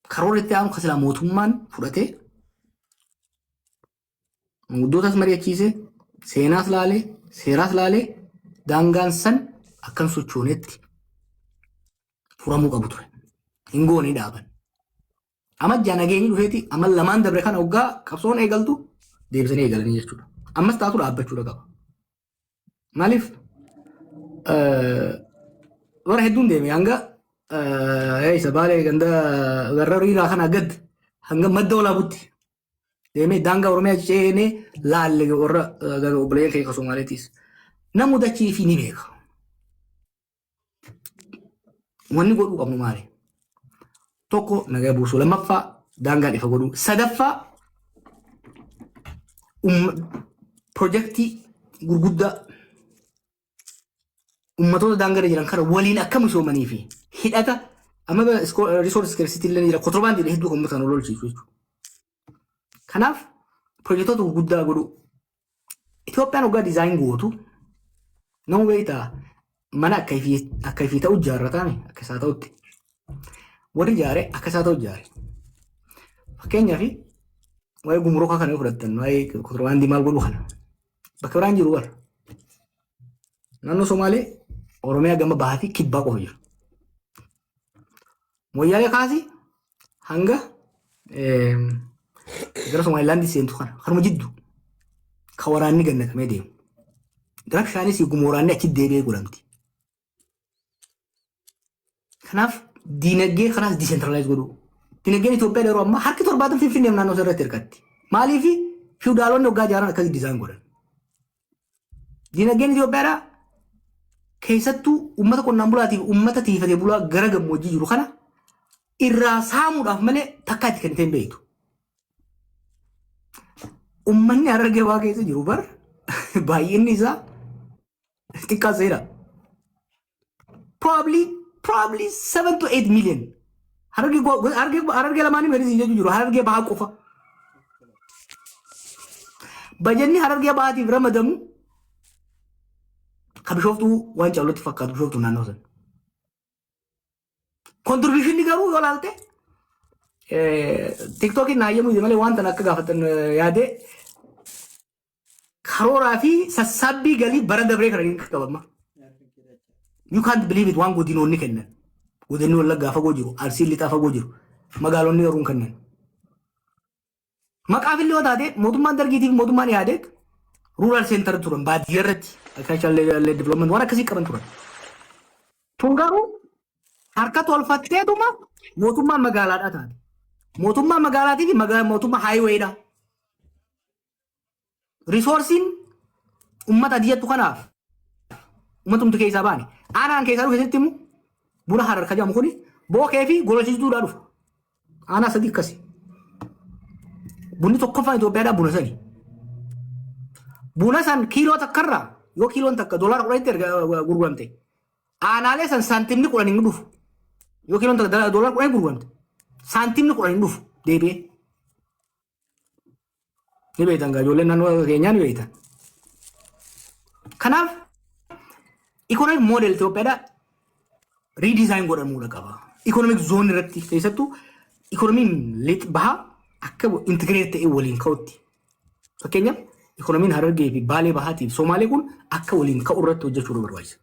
Karoora itti aanu kasilaa mootummaan fudhatee manguddootas mari'achiisee, seenaas laalee, seeraas laalee, daangaan san akkan sochoonetti furamuu qabu ture. Hin goone, dhaaban. Amajjaa nageenyi dhufeeti amma lamaan dabre kana hoggaa qabsoon eegaltu deebisanii eegalanii jechuudha. Ammas taatu dhaabbachuudha qaba. Maaliif bara hedduun deeme hanga isa Baalee ganda garra riiraa kana gad hanga Madda Walaabutti deemee daangaa Oromiyaa ceenee laalle, warra obboleeyyan keenya Somaaleetiis. Namu dachii fi ni beeka. Wanni godhuu qabnu maali? Tokko nagaa buusuu, lammaffaa daangaan ifa godhuu, sadaffaa pirojektii gurguddaa ummatoota daangarra jiran kana waliin akka misoomanii fi hidhata amma resource scarcity illee jira, kontiroobaandii hedduu kan uummata kana lolchiisu jechuudha. Kanaaf pirojektoota gurguddaa godhu. Itoophiyaan waggaa design gootu nama beektaa, mana akka ifii ta'u ijaarrataame, akka isaa ta'utti. Warri ijaare akka isaa ta'u ijaare. Fakkeenyaaf, waa'ee gumuruukaa kana yoo fudhattan, waa'ee kontiroobaandii maal godhu kana bakka biraan jiru bara. Naannoo Somaalee, Oromiyaa gama bahaa fi kibbaa qofa jiru. Moyyaalee kaasii hanga gara Somaalilaandii seentu kana kanuma jiddu ka waraanni gannatamee deemu. Rabshaanis guma waraanni achi deebi'ee godhamti. Kanaaf diinagdee kanaas decentralize godhuu. Diinagdeen Itoophiyaa yeroo ammaa harki 70 Finfinneef naannoo irratti hirkatti. Maaliif? Fiwudaalonni waggaa ijaaran akkasii design godhan. Diinagdeen Itoophiyaadhaa keessattuu uummata qonnaan bulaatiif uummata tiifatee bulaa gara gammoojjii jiru kana irraa saamuudhaaf malee takkaa itti kennitee hin beektu. Uummanni Harargee waa keessa jiru bar baay'inni isaa xiqqaa seera. Probably 7 to 8 million. Harargee lamaanii meerii jechuu jiru, Harargee bahaa qofa. Bajanni Harargee bahaatiif ramadamu ka Bishooftuu waan caalutti fakkaatu, Bishooftuu naannoo sana. Contributionni garuu yoo ilaalte, TikTokiin naayyamu malee waan tan akka gaafatan yaadee, karooraa fi sassaabbii galii bara dabree kana ni qabama. You can't believe it, waan godinoonni kennan. Godinni Wallaggaa fagoo jiru, Arsiin Lixaa fagoo jiru, magaalonni garuu hin kennan. Maqaaf illee yoo taate, mootummaan Dargiitiif mootummaan Ihaadeeg rural center turan, baadiyyaa irratti agricultural development waan akkasii qaban turan. Tun garuu harka tolfatteetuma mootummaa magaalaadhaa taate. Mootummaa magaalaatii fi mootummaa highwaydha. Resourceiin uummata adiyyattu kanaaf uummatumti keessaa baane. Aanaan keessaa dhufe sitti immoo, buna Harar ka jedhamu kuni Bookee fi Gololchiituudhaa dhufa. Aanaa sadii akkasi. Bunni tokkoffaan Itoophiyaadhaa buna sani. Buna san kiiloo takkarraa, yoo kiiloon takka $10tti erga gurguramte, aanaalee san saantimni 10 hin dhufu. Yoo kiiloon takka $10 gurguramte, saantimni 10 hin dhufu deebi'ee. Ni beektan gaa, ijoolleen naannoo keenyaa ni beektan. Kanaaf economic model Itoophiyaadhaa redesign godhamuudha qaba. Economic zone irratti keessattuu economyn lixa bahaa akka integrate ta'ee waliin ka'utti. Fakkeenyaaf, economyn Harargee fi Baalee bahaatii fi Somaalee kun akka waliin ka'u irratti hojjechuu barbaachisa.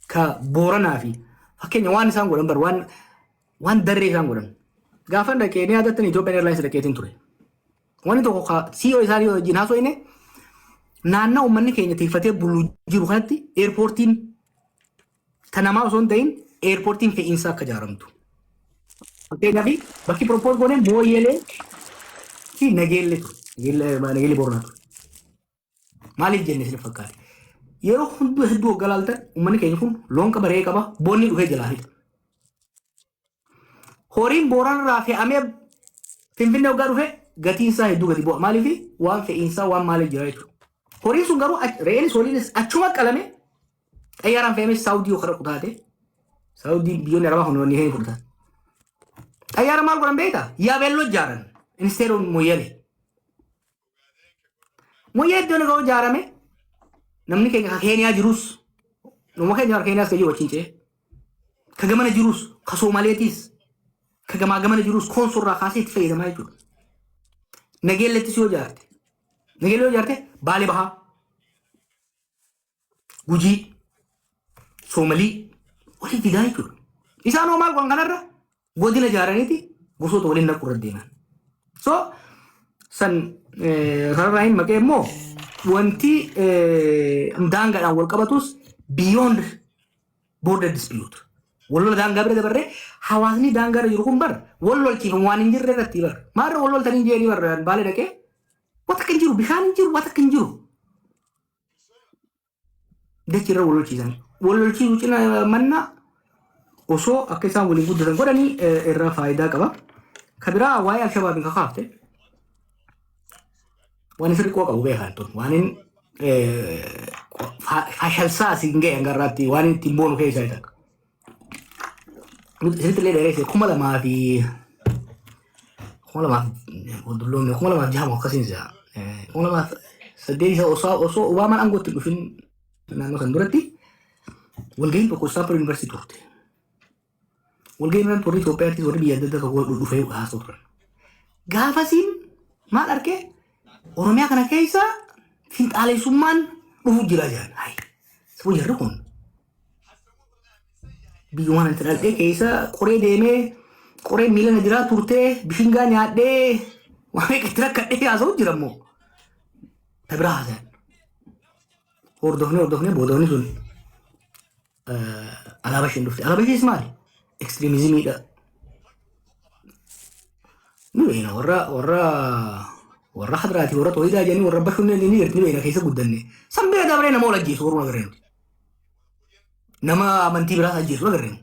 Ka Booranaa fi fakkeenya waan isaan godhan bar waan darree isaan godhan. Gaafa dhaqee, ni yaadattan, Ethiopian Airlines dhaqeetiin ture. Wanni tokko ka CEO isaanii wajjin haasofne, naannoo uummanni keenya tiifatee bulu jiru kanatti airportiin ta namaa osoo hin ta'in airportiin fe'iinsaa akka ijaaramtu. Fakkeenyaaf, bakki propose goone Mooyyelee fi Nageellee ture. Nageellee Booranaa ture. Maaliif jenne isin fakkaate? Yeroo hunduu hedduu waggaa laaltan, uummanni keenya kun loon qaba, re'ee qaba, boonni dhufee jalaa fixa. Horiin Booranarraa fe'amee Finfinnee waggaa dhufe gatiin isaa hedduu gadi bu'a. Maaliif? Waan fe'iinsaa waan maaliif jira jechuudha. Horiin sun garuu, re'eenis horiinis achuma qalame xayyaaraan fe'amee Saawudii yoo kadhaqu taate, Saawudii biyyoonni Arabaa kun ni fudhatan. Xayyaara maal godhan beektaa? Yaabeelloo ijaaran instead of Mooyyalee. Mooyyalee iddoon ga'u ijaarame, namni keenya ka Keeniyaa jirus, nama keenya ka Keeniyaas ka jiru achiin ce'e. Ka gamana jirus, ka Somaaleetiis, ka gamaa gamana jirus Koonsorraa kaasee itti fayyadamaa jechuudha. Nageellettis yoo ijaarte, Nageellee yoo ijaarte, Baalee Bahaa, Gujii, Soomalii walii fidaa jechuudha. Isaan hoo maal godhan? Kanarra godina ijaaraniiti gosoota waliin naquu irra deeman. So san kanarraa hin maqee immoo wanti daangaadhaan wal qabatus beyond border dispute. Wal lola daangaa bira dabarree hawaasni daangaa irra jiru kun bar wal lolchiifamu waan hin jirre irratti bar. Maarra wal loltanii jeeni bar Baalee dhaqee waan takka hin jiru, bishaan hin jiru, waan takka hin jiru. Dachi irra wal lolchiisan. Wal lolchiisuu cina mannaa osoo akka isaan waliin guddatan godhanii irraa faayidaa qaba. Ka biraa waa'ee Alshabaabiin kakaafte, waan sirrii qoo qabu beekan tun waan hin Fashalsaa asiin ga'e hangarraatti waan ittiin boonu keessaa isa. Isinitti illee dheeresse, 2000 dulloomne, 2006 akkasiin isa 2008 isa osoo Obaamaan aangootti hin dhufin naannoo san duratti walgahiin tokko Stanford University turte. Walgahiin irratti warri Itoophiyaattis warri biyya adda addaa tokko dhufee haasa'u turan. Gaafasiin maal arkee, Oromiyaa kana keessa finxaalessummaan dhufu jira jedhan. Hayi, sabo, jarri kun biyyuma itti dhaldhee keessa qoree deemee, qoree miila na jiraa turtee, bishingaa nyaadhee, waan meeqa itti rakkadhee haasa'u jira immoo. Ta biraa haasa'an. Hordofnee hordofnee boodoonni sun alaabaa isheen dhufte. Alaabaa ishees maali? Extremismiidha. Ni beekna, warra hadraati, warra tooyidaa jedhanii, warra bashunnee ni jirti, ni beekna, keessa guddanne. San bira dabaree nama ol ajjeesu warra agarreen. Nama amantii biraas ajjeesu agarreen.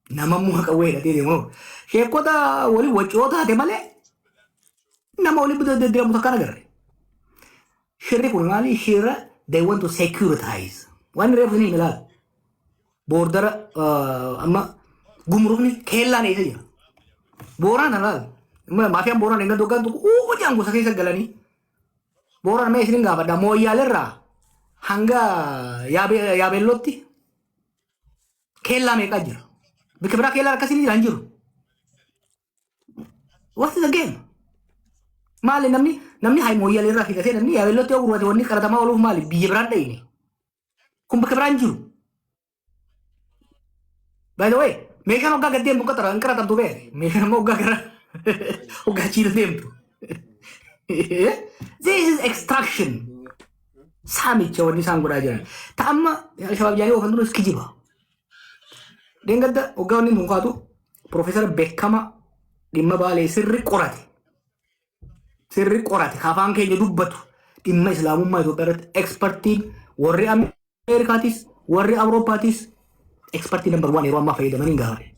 Nama immoo qawwee hidhatee deemu. Sheekota waliin waccoo taate malee nama waliin deddeebi'amu takkaan agarre. Shirri kun maali? Shirra they want to securitize. Waan reefu ni ilaala. Border amma gumrukni keellaan eessa jira? Booraan alaal. Maafiyaan booraan eeggan tokko tokko uu jaan gosa keessa galanii. Booraan mee isin gaafadha, Mooyyaalerraa hanga Yaabeellootti keellaa meeqaa jira? Bakka biraa keellaan akkasii ni jira, hin jiru. What is the game? Maali namni hay Mooyyaalerraa fidatee namni Yaabeellootti yoo gurgurate wanni qaratamaa ooluuf maali? Biyya biraan dhayine. Kun bakka biraan jiru. By the way, meeshaan hoggaa gad deemtu hin qaratamtu bee. Meeshaan immoo hoggaa gara hoggaa chiina deemtu. This is extraction. Saamicha wanni isaan godhaa jiran. Ta amma Alshabaab jedhanii oofan duras kijiba. Deengadda hoggaa wanni kun kaatu Profeesar beekama dhimma Baalee sirri qorate. Sirri qorate afaan keenya dubbatu, dhimma islaamummaa Itoophiyaa irratti expertiin warri Ameerikaatis warri Awurooppaatis expertii number one yeroo ammaa fayyadamanii hin gaafate.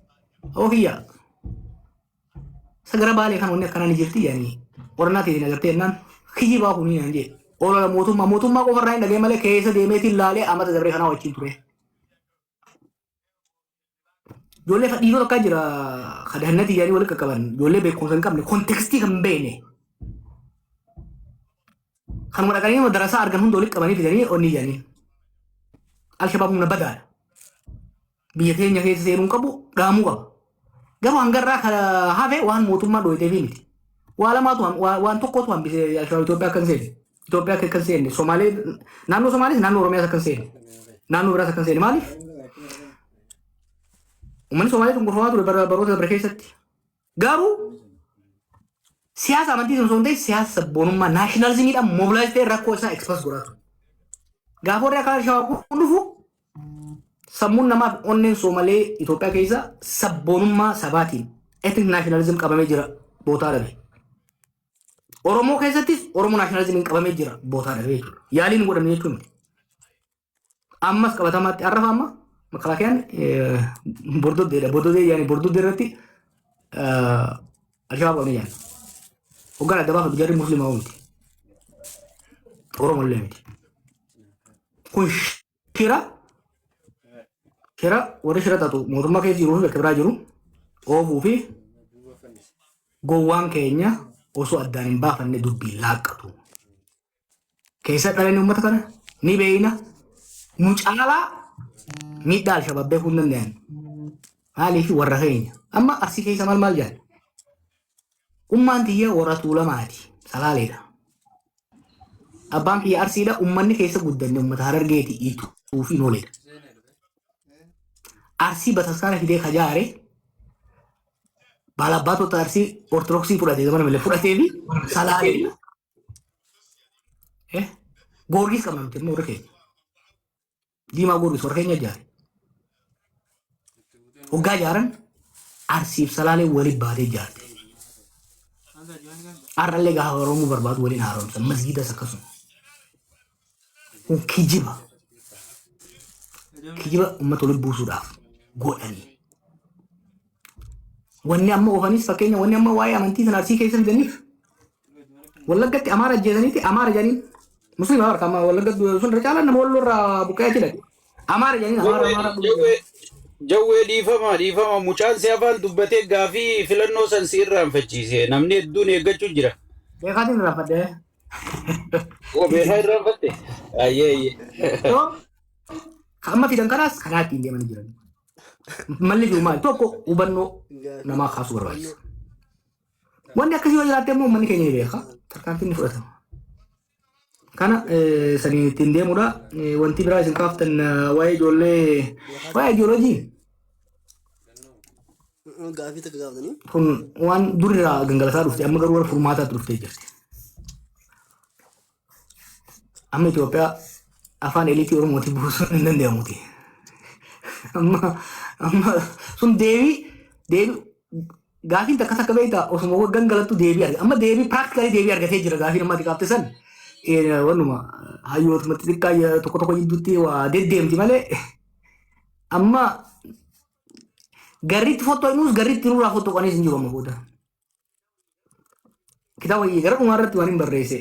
Oofiyyaa. Sagara Baalee kan wanni akkanaa ni jirti jedhanii qorannaa ta'e agartee jennaan, kijibaa kunii naan jee. Olola mootummaa qofarraa hin dhagee malee keessa deemeetiin laalee amata dabree kanaa wajjin ture. Ijoollee dhiirota akka jira kadhannati jedhanii walitti qaqqaban, ijoollee beekumsa hin qabne, contextii kan hin beekne. Kanuma dhaqanii darasaa argan hunda walitti qabanii fidanii onni jedhanii. Alshabaab humna badaadha. Biyya teenya keessa seenuu hin qabu, dhaamuu qaba. Garuu hangarraa kan hafe waan mootummaa dhoyiteefi miti. Waa lamaatu, waan tokkotu hambise Alshabaab Itoophiyaa akka hin seenne. Itoophiyaa akka hin seenne. Somaalee, naannoo Somaalees, naannoo Oromiyaas akka hin seenne. Naannoo biraas akka hin seenne. Maaliif? Uummanni Somaalee cunqurfamaa ture baroota dabre keessatti. Garuu siyaasa amantii sun osoo hin ta'in siyaasa sabboonummaa nationalismiidhaan mobilize ta'e rakkoo isaa express godhaa ture. Gaafa warri akka Alshabaab kun dhufu sammuun namaaf onneen Soomalee Itoophiyaa keessa sabboonummaa sabaatiin ethnic nationalism qabamee jira, bootaa dhabe. Oromoo keessattis Oromoo nationalismiin qabamee jira, bootaa dhabe jechuudha. Yaaliin hin godhamne jechuun miti. Ammas qabatamaatti arrafa amma makalaakiyaan bordoddeedha. Bordoddee yaani bordoddee irratti Alshabaab qabnee jaan. Hoggaan adda baafatu jarri musliimaa miti. Oromoo illee miti. Kun shira warri shira xaxu mootummaa keessa jiruu fi bakka biraa jiru oofuu fi gowwaan keenya osoo addaan hin baafanne dubbii laaqqatu. Keessa dhalanni uummata kana ni beeyna, nu caalaa miidhaa Alshabaab beekuu hin danda'an. Maaliif warra keenya amma Arsii keessa maal maal jedhan? Ummaan tiyya warra Tuulamaati. Salaaleedha. Abbaan kiyya Arsiidha. Uummanni keessa guddanne uummata Harargeeti, Iituu fi Nooleedha. Arsii bataskaana fidee kajaare baalabbaatota Arsii Ortodoksii fudhatee zamana malee fudhatee fi Salaaleedha. Goorgis qabna nuti immoo warra keenya. Diimaa Goorgis warra keenya ijaare. Hoggaa ijaaran Arsiif Salaalee waliin baatee ijaarte. Har'allee gaafa Oromoo barbaadu waliin haaromsan, masgiidas akkasuma. Kun kijiba. Kijiba uummata waliin buusuudhaaf godhanii. Wanni amma oofanis, fakkeenya, wanni amma waa'ee amantii sana Arsii keessa fidaniif, Wallaggatti Amaara ajjeesaniiti Amaara jedhaniin. Musliima harka amma Wallagga sun irra caalaan nama Walloo irraa buqqa'ee achi dhaqe. Amaara jedhanii Amaara Amaara. Jawwee jawwee, dhiifama, dhiifama, mucaan si afaan dubbatee gaafii filannoo san si irraanfachiise, namni hedduun eeggachuu jira. Beekaatiin irraanfadhe. Oo, beekaa irraanfatte? Ayyee, ayyee. So amma fidan kanaas karaa ittiin deemanii jiran. Malli jiru maali? Tokko, hubannoo namaa kaasuu barbaachisa. Wanni akkasii yoo jiraatte immoo uummanni keenya ni beeka. Tarkaanfiin ni fudhatama. Kana saniin ittiin deemudha. Wanti biraa isin kaaftan waa'ee ijoollee, waa'ee ijoolojii Gaafii takka gaafatanii. kun waan durirraa gangalataa dhufte, amma garuu warra furmaataatti dhuftee jirti. Amma Itoophiyaa afaan eliitii Oromootiin buusuun hin danda'amuti. Amma sun deebii gaafiin takka takka beektaa osuma gangalattu deebii argate. Amma deebii, practically deebii argatee jira gaafiin amma ati kaafte san. Wannuma hayyootuma xixiqqaa tokko tokko jidduutti waa deddeemti malee amma garriitti fottoqnus garriitti nurraa fottoqanis hin jiru amma booda. Kitaaba gara dhumaa irratti waan hin barreesse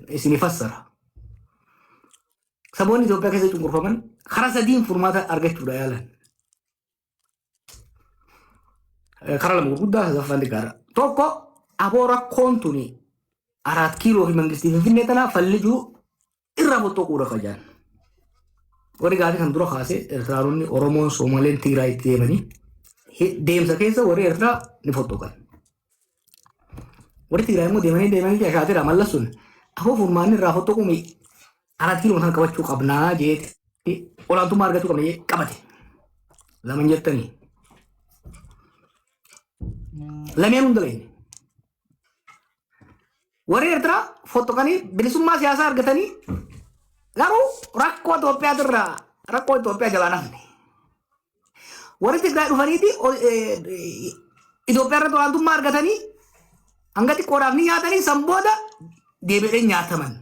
isinii fassara. Saboonni Itoophiyaa keessa cunqurfaman karaa sadiin furmaata argachuudha yaalan. Karaa lama gurguddaa, sadaffaan xiqqaadha. Tokko, aboo rakkoon tuni Araat Kiiloo fi Mangistii Finfinnee tanaa falli jiru irraa fottoquudha qajaan. Warri gaafii kan dura kaase Eertiraanonni, Oromoon, Soomaleen, Tigraay itti deemanii deemsa keessa warri Eertiraa ni fottoqan. Warri Tigraay immoo deemanii deemanii ashaatira mallas sun afoo furmaanni irraa fottoquun Araat Kiiloo sana qabachuu qabnaa jeetti olaantummaa argachuu qabna jee qabate. Laman jettanii. Lameen hunda leeyne. Warri Eertiraa fottoqanii bilisummaa siyaasaa argatanii garuu rakkoo Itoophiyaatirraa rakkoo Itoophiyaa jalaa nafne. Warri Tigraay dhufaniiti Itoophiyaa irratti olaantummaa argatanii hanga xiqqoodhaaf ni nyaatanii, san booda deebi'anii nyaataman.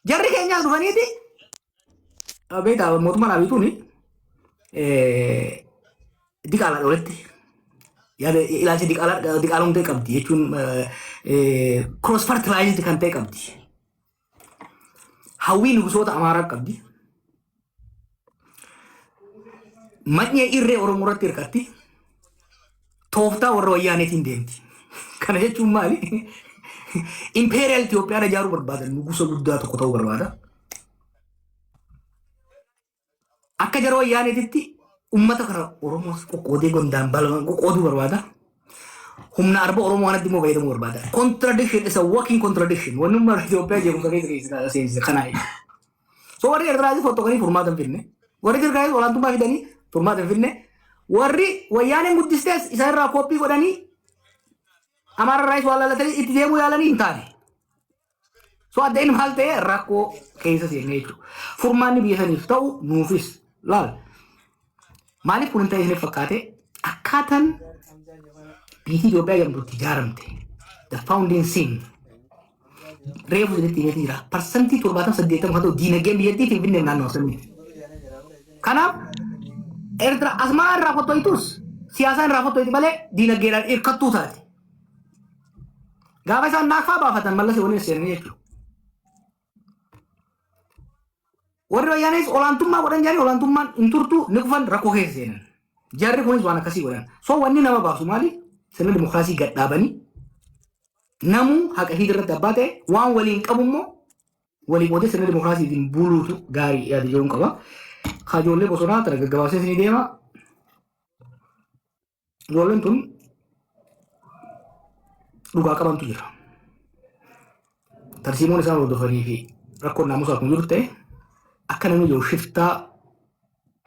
Jarri keenyaas dhufaniiti beektaa mootummaan Abiyyiituun diqaalaadha walitti. Yaada ilaalcha diqaalaa diqaalomtee qabdi jechuun cross fertilized kan ta'e qabdi. Hawwii nugusoota Amaaraa qabdi. Manyee irree Oromoo irratti hirkatti. Tooftaa warra wayyaaneetiin deemti. Kana jechuun maali? Imperial Itoophiyaan ijaaruu barbaadan, nugusa guddaa tokko ta'uu barbaada. Akka jara wayyaaneetitti ummata kana Oromoos qoqqoodee gondaan balman qoqqooduu barbaada. Humna arba Oromoo kanatti immoo fayyadamuu barbaada. Contradiction is a working contradiction. Wanni ummata Itoophiyaa jeequmsa keessa keessa seensise kanaa jechuudha. So warri Eertiraas fottoqanii furmaata hin fidne. Warri Tigraayis olaantummaa fidanii furmaata hin fidne. Warri wayyaaneen guddistees isa irraa kooppii godhanii Amaara irraayis waa laalatanii itti deemuu yaalanii hin taane. So adda inni maal ta'e rakkoo keessa seenne jechuudha. Furmaanni biyya saniif ta'u nuufis laal. Maaliif kun hin ta'e isiniif fakkaate? Akkaataan biyyi Itoophiyaa jedhamtu itti ijaaramte. The founding sin. Reefu isinitti himeetii jira. 70% 80% kan ta'u diinagdeen biyyattii Finfinnee naannoo sanii. Kanaaf Eertiraa Asmaraa irraa fottoytus siyaasaan irraa fottoyti malee diinagdeedhaan hirkattuu taate. Gaafa isaan naakfaa baafatan Mallas waliin seenanii jechuudha. Warri wayyaanis olaantummaa godhan jedhanii olaantummaan hin turtu, ni kufan, rakkoo keessa seenan. Jarri kunis waan akkasii godhan. So wanni nama baasu maali? Sirna dimokiraasii gad dhaabanii namuu haqa isii irratti abbaa ta'e waan waliin qabu immoo walii qoodee sirna dimokiraasiitiin buluutu gaarii yaada jedhuun qaba. Ka ijoollee bosonaa tana gaggabaabsee isinii deema. Ijoolleen tun dhugaa qabantu jira. Tarsiimoon isaan hordofanii fi rakkoon naamusaa kun jiru ta'e akka namni jiru shiftaa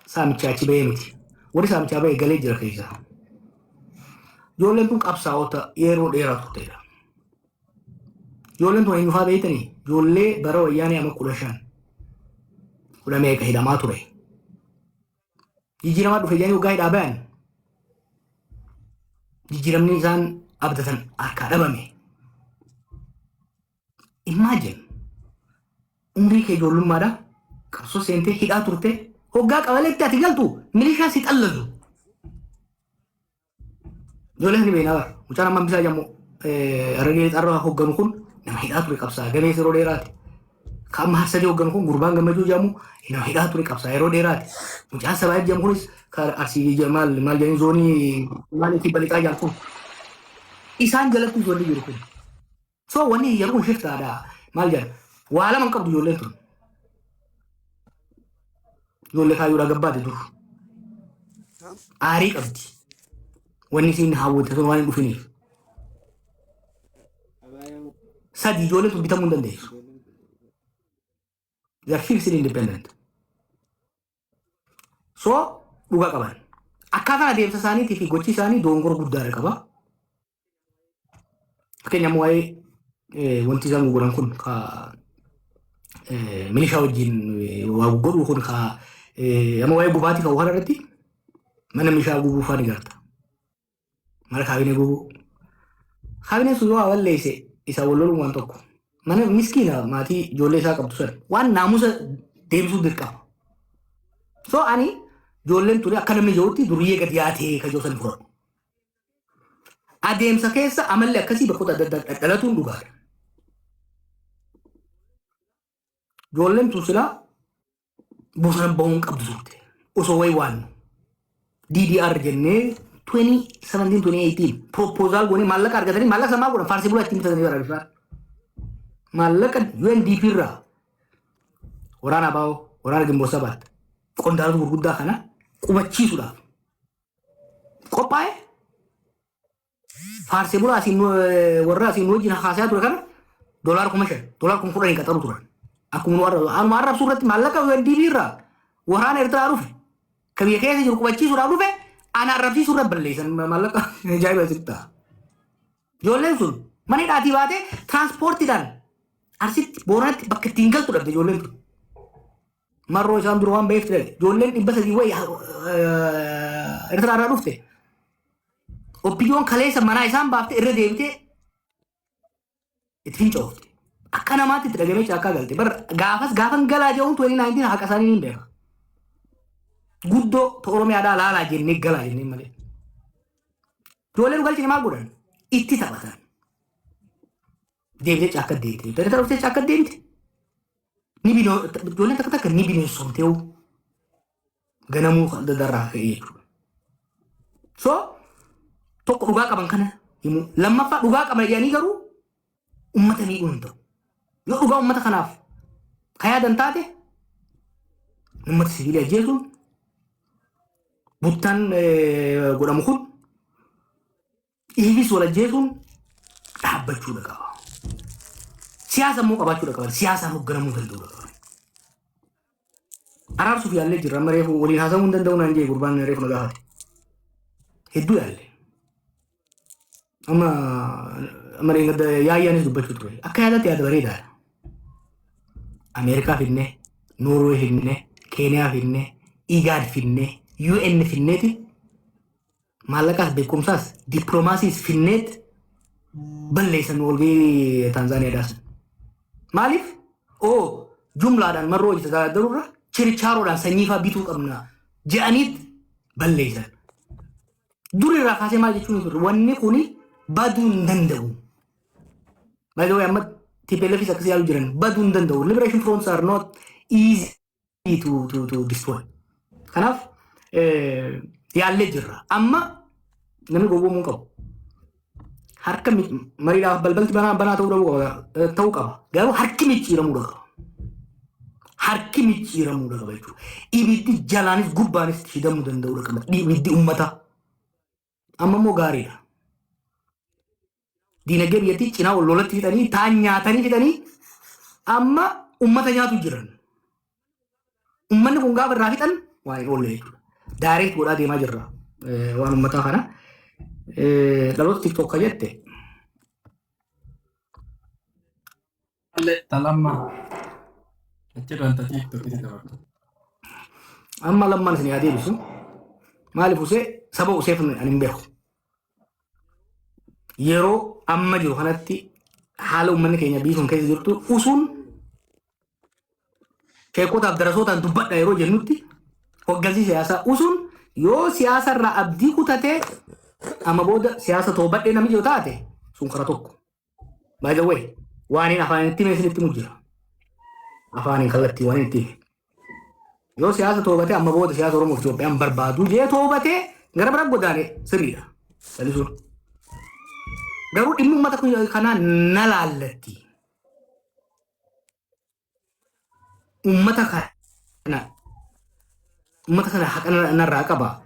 saamichaa achi bahee miti. Warri saamichaa bahee galee jira keessa. Ijoolleen tun qabsaa'ota yeroo dheeraa turteedha. Ijoolleen tun eenyufaa beektanii? Ijoollee bara wayyaanee amma 15 kudha meeqa hidhamaa ture. Jijjiiramaa dhufe jedhanii waggaa hidhaa bayan jijjiiramni isaan abdatan harkaa dhabame. Imagine, umrii kee ijoollummaadha qabsoo seentee hidhaa turte, hoggaa qabaletti ati galtu milishaa si xallazu. Ijoollee sani beeknaa bara. Mucaan amma bisaa jedhamu Harargee xarra hogganu kun nama hidhaa ture, qabsaa gameessa yeroo dheeraati. Kan amma Harsadee hoogganu kun, gurbaan Gammachuu jedhamu, nama hidhaa ture, qabsaa yeroo dheeraati. Mucaan Sabaa jedhamu kunis kan Arsii maal maal jedhanii zoonii maal itti balixaa jedhamu kun. Isaan jalatti ijoollee jiru kun. So wanni yeroo kun shiftaadha. Maal jedhan, waa lama hin qabdu ijoolleen tun. Ijoollee kaayyoodhaa gabbaate dur. Aarii qabdi. Wanni isiin hawwatte sun waan hin dhufiniif. Sadi, ijoolleen tun bitamuu hin dandeessu. They are fiercely independent. So dhugaa qaban. Akkaataan adeemsa isaaniitii fi gochi isaanii dogongora guddaadha qaba. Fakkeenyaaf, waa'ee wanti isaan godhan kun, ka milishaa wajjin waa godhuu kun, ka amma waa'ee gubaatii kan waan irratti mana milishaa gubuu fa'aa ni garta. Mana kaabinee gubuu. Kaabineen sun yoo waa balleesse isa wal loluun waan tokko. Mana miskiina maatii ijoollee isaa qabdu sana waan naamusa deebisuu dirqama. So ani ijoolleen tuni akka namni jirutti duriyyee gadi yaatee ka jiru san fudhadhu. Adeemsa keessa amalli akkasii bakkoota adda addaa dhalatuun dhugaadha. Ijoolleen tun silaa bosona bahuun qabdu turte. Osoo wayi waan DDR jennee 2017-2018 proposal goonee maallaqa argatanii, maallaqa samaa godhan, faarsii bulaa ittiin bitatanii bara. Maallaqa UNDP irraa waraana ABO, waraana Ginboot 7, qondaalota gurguddaa kana qubachiisuudhaaf qophaa'e. Faarsee bulaa asiin warra asiin wajjin haasaa ture kana $5,000, $10,000 qaxaru turan. Akkuma nu arrabsu, anuma arrabsuu irratti maallaqa UNDP irraa waraana Eertiraa dhufe ka biyya keessa jiru qubachiisuudhaaf dhufe ana arrabsiisuu irra balleessan maallaqa. Ajaa'iba asitti ta'a. Ijoolleen sun mana hidhaatii baatee tiraanspoortiidhaan Arsitti, Booranatti bakka ittiin galtu dhabde ijoolleen tun. Marroo isaan dura waan ba'eef ture. Ijoolleen 300 wayi Eertiraa irraa dhufte. OPDOn kaleessa manaa isaan baaftee irra deebitee itti fincoofte. Akka namaatti itti dhagamee caakkaa galte. Bar gaafas gaafan galaa jedhuun 2019 haqa isaanii ni beeka. Guddoo Oromiyaadhaa laalaa jennee galaa jennee malee. Ijoolleen galchine maal godhan? Itti taphatan. Deebitee caakka deebite. Eertiraa dhuftee caakka deebite. Ni binoo ijoolleen takka takka ni bineensomtee ganamuu darraa ka'ee jechuudha. So tokko, dhugaa qaban kana himu. Lammaffaa, dhugaa qaban jedhanii garuu ummata miidhuun hin ta'u. Yoo dhugaa ummata kanaaf ka yaadan taate, ummata siviilii ajjeesuun, buttaan godhamu kun, dhiigis wal ajjeesuun dhaabbachuudha qaba. Siyaasa immoo qabaachuudha qaban. Siyaasaan hoogganamuu danda'uudha qaban. Araarsuuf yaallee jirra. Amma reefu waliin haasa'uu hin danda'u naan jee gurbaan reefu na gaafate. Hedduu yaalle. Amma yaayyaanis dubbachuu ture. Akka yaadatti yaada bareedaadha. Ameerikaa fidnee, Noorwee fidnee, Keeniyaa fidnee, Igaad fidnee, UN fidneeti, maallaqaas beekumsaas dippiloomaasiis fidneet balleessan walgahii Taanzaaniyaadhaas. Maaliif? Oo, jumlaadhaan marroo hojii darurra chirichaaroodhaan sanyii fa'aa bituu qabna jedhaniit balleessan. Dur irraa kaasee maal jechuun turre? Wanni kuni baduu hin danda'u. By the way, amma TPLFis akkasii yaaluu jiran, baduu hin danda'u. Liberation fronts are not easy to destroy. Kanaaf yaallee jirra. Amma namni gowwoomuu hin qabu. Harka mariidhaaf balbalti banaa banaa ta'uu dhabuu qaba, ta'uu qaba. Garuu harki micciiramuu qaba. Harki micciiramuu qaba jechuudha. Ibiddi jalaanis gubbaanis hidhamuu danda'uu qaba. Ibiddi uummataa. Amma immoo gaariidha. Diinagdee biyyattii cinaa wal lolatti fixanii, taan nyaatanii fixanii, amma uummata nyaatu jiran. Uummanni kun gaafa irraa fixan waan hin oolle jechuudha. Direct godhaa deemaa jirra waan uummataa kana. Dhaloota TikTok ka jette. Talamma achirraan ta TikTok itti dabartu. Amma lammaan isin yaa deebisu. Maaliif usee saba useef ani hin beeku. Yeroo amma jiru kanatti, haala uummanni keenya biyyi sun keessa jirtu, usuun sheekotaaf darasootaan dubbadha yeroo jennutti, hoggansi siyaasaa usuun yoo siyaasa irraa abdii kutatee amma booda siyaasa toobadhee namni jiru taate, sun kara tokko. By the way, Waan hin afaan itti isinitti himu jira. Afaaniin kallattii waan itti hime. Yoo siyaasa toobatee amma booda siyaasa Oromoo fi Itoophiyaan barbaadu jee toobatee gara bira godaane sirriidha. Salisuun. Garuu dhimmi uummata kanaa na laallatti. Uummata kana uummata kana haqa narraa qaba.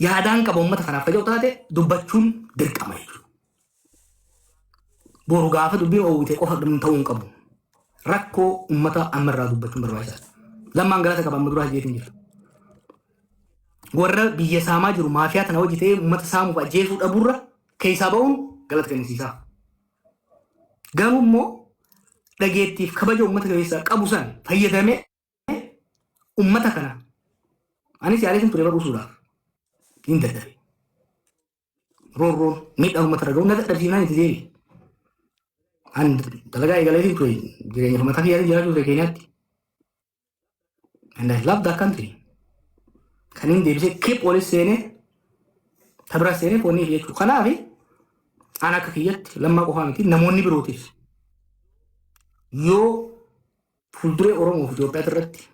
Yaadaan qaba uummata kanaaf ka jedhu taate dubbachuun dirqama jechuudha. Boru gaafa dubbiin oowwite qofa ta'uu hin qabu. Rakkoo uummata ammarraa dubbachuun barbaachisaadha. Lammaan galata qaba amma duraa jeetiin jira. Warra biyya saamaa jiru maafiyaa tana hojii ta'ee uummata saamuuf ajjeesuu dhabuurra keessaa ba'uun galata kennisiisaa. Garuu immoo dhageettiif kabaja uummata keessaa qabu san fayyadamee uummata kana anis yaaleetiin ture barbaasuudhaaf hin dadhabe. Roorroon miidhaa uummata irra ga'u na dadhabsiifnaan itti deebi'e. Ani dalagaa eegaleetiin ture jireenya mataa kiyyaatiin jiraachuu ture Keenyaatti. And I love that country. Kan inni deebisee keep walis seenee tabira seenee foonii jechuudha. Kanaaf an akka kiyyatti Lammaa qofaa miti, namoonni birootis yoo fuulduree Oromoo fi Itoophiyaa irratti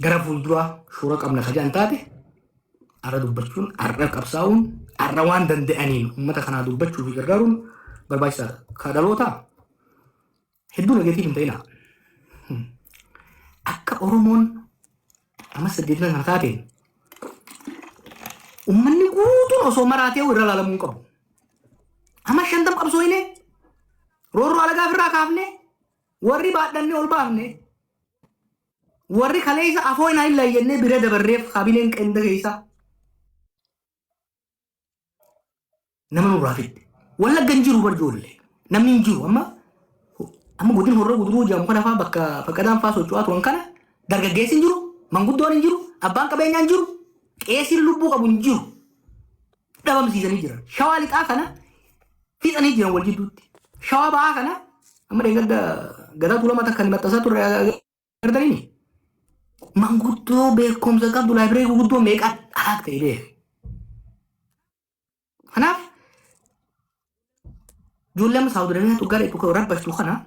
gara fuulduraa shoora qabna ka jedhan taate, har'a dubbachuun, har'a qabsaa'uun, har'a waan danda'aniin uummata kanaa dubbachuu fi gargaaruun barbaachisaadha. Ka dhalootaa hedduu negative hin ta'inaa. Akka Oromoon amma 80 kana taateen uummanni guutuun osoo maraatee irra laalamuu hin qabu. Amma 50 qabsooyne, roorroo alagaa ofirraa kaafne, warri baadhannee ol baafne, warri kaleessa afoo hin laayyannee bira dabarreef kaabineen qenda keessa nama nurraa fidde. Wallagga hin jiru barjoollee, namni hin jiru. Amma godin Horroo Guduruu jedhamu kana faa bakka Faqqadaan faa socho'aa turan kana dargaggeessi hin jiru, manguddoon hin jiru, abbaan qabeenyaa hin jiru, qeesiin lubbuu qabu hin jiru. Dhabamsiisanii jiran. Shawaa Lixaa kana fixanii jiran wal jidduutti. Shawaa Ba'aa kana amma dheengadda Gadaa Tuulamaa takka ni maxxansaa turre agartanii. Manguddoo beekumsa qabdu, library gurguddoo meeqa alaak ta'e beeku. Kanaaf ijoollee amma Saawud Arabiyaatu gara itti rabbashtu kana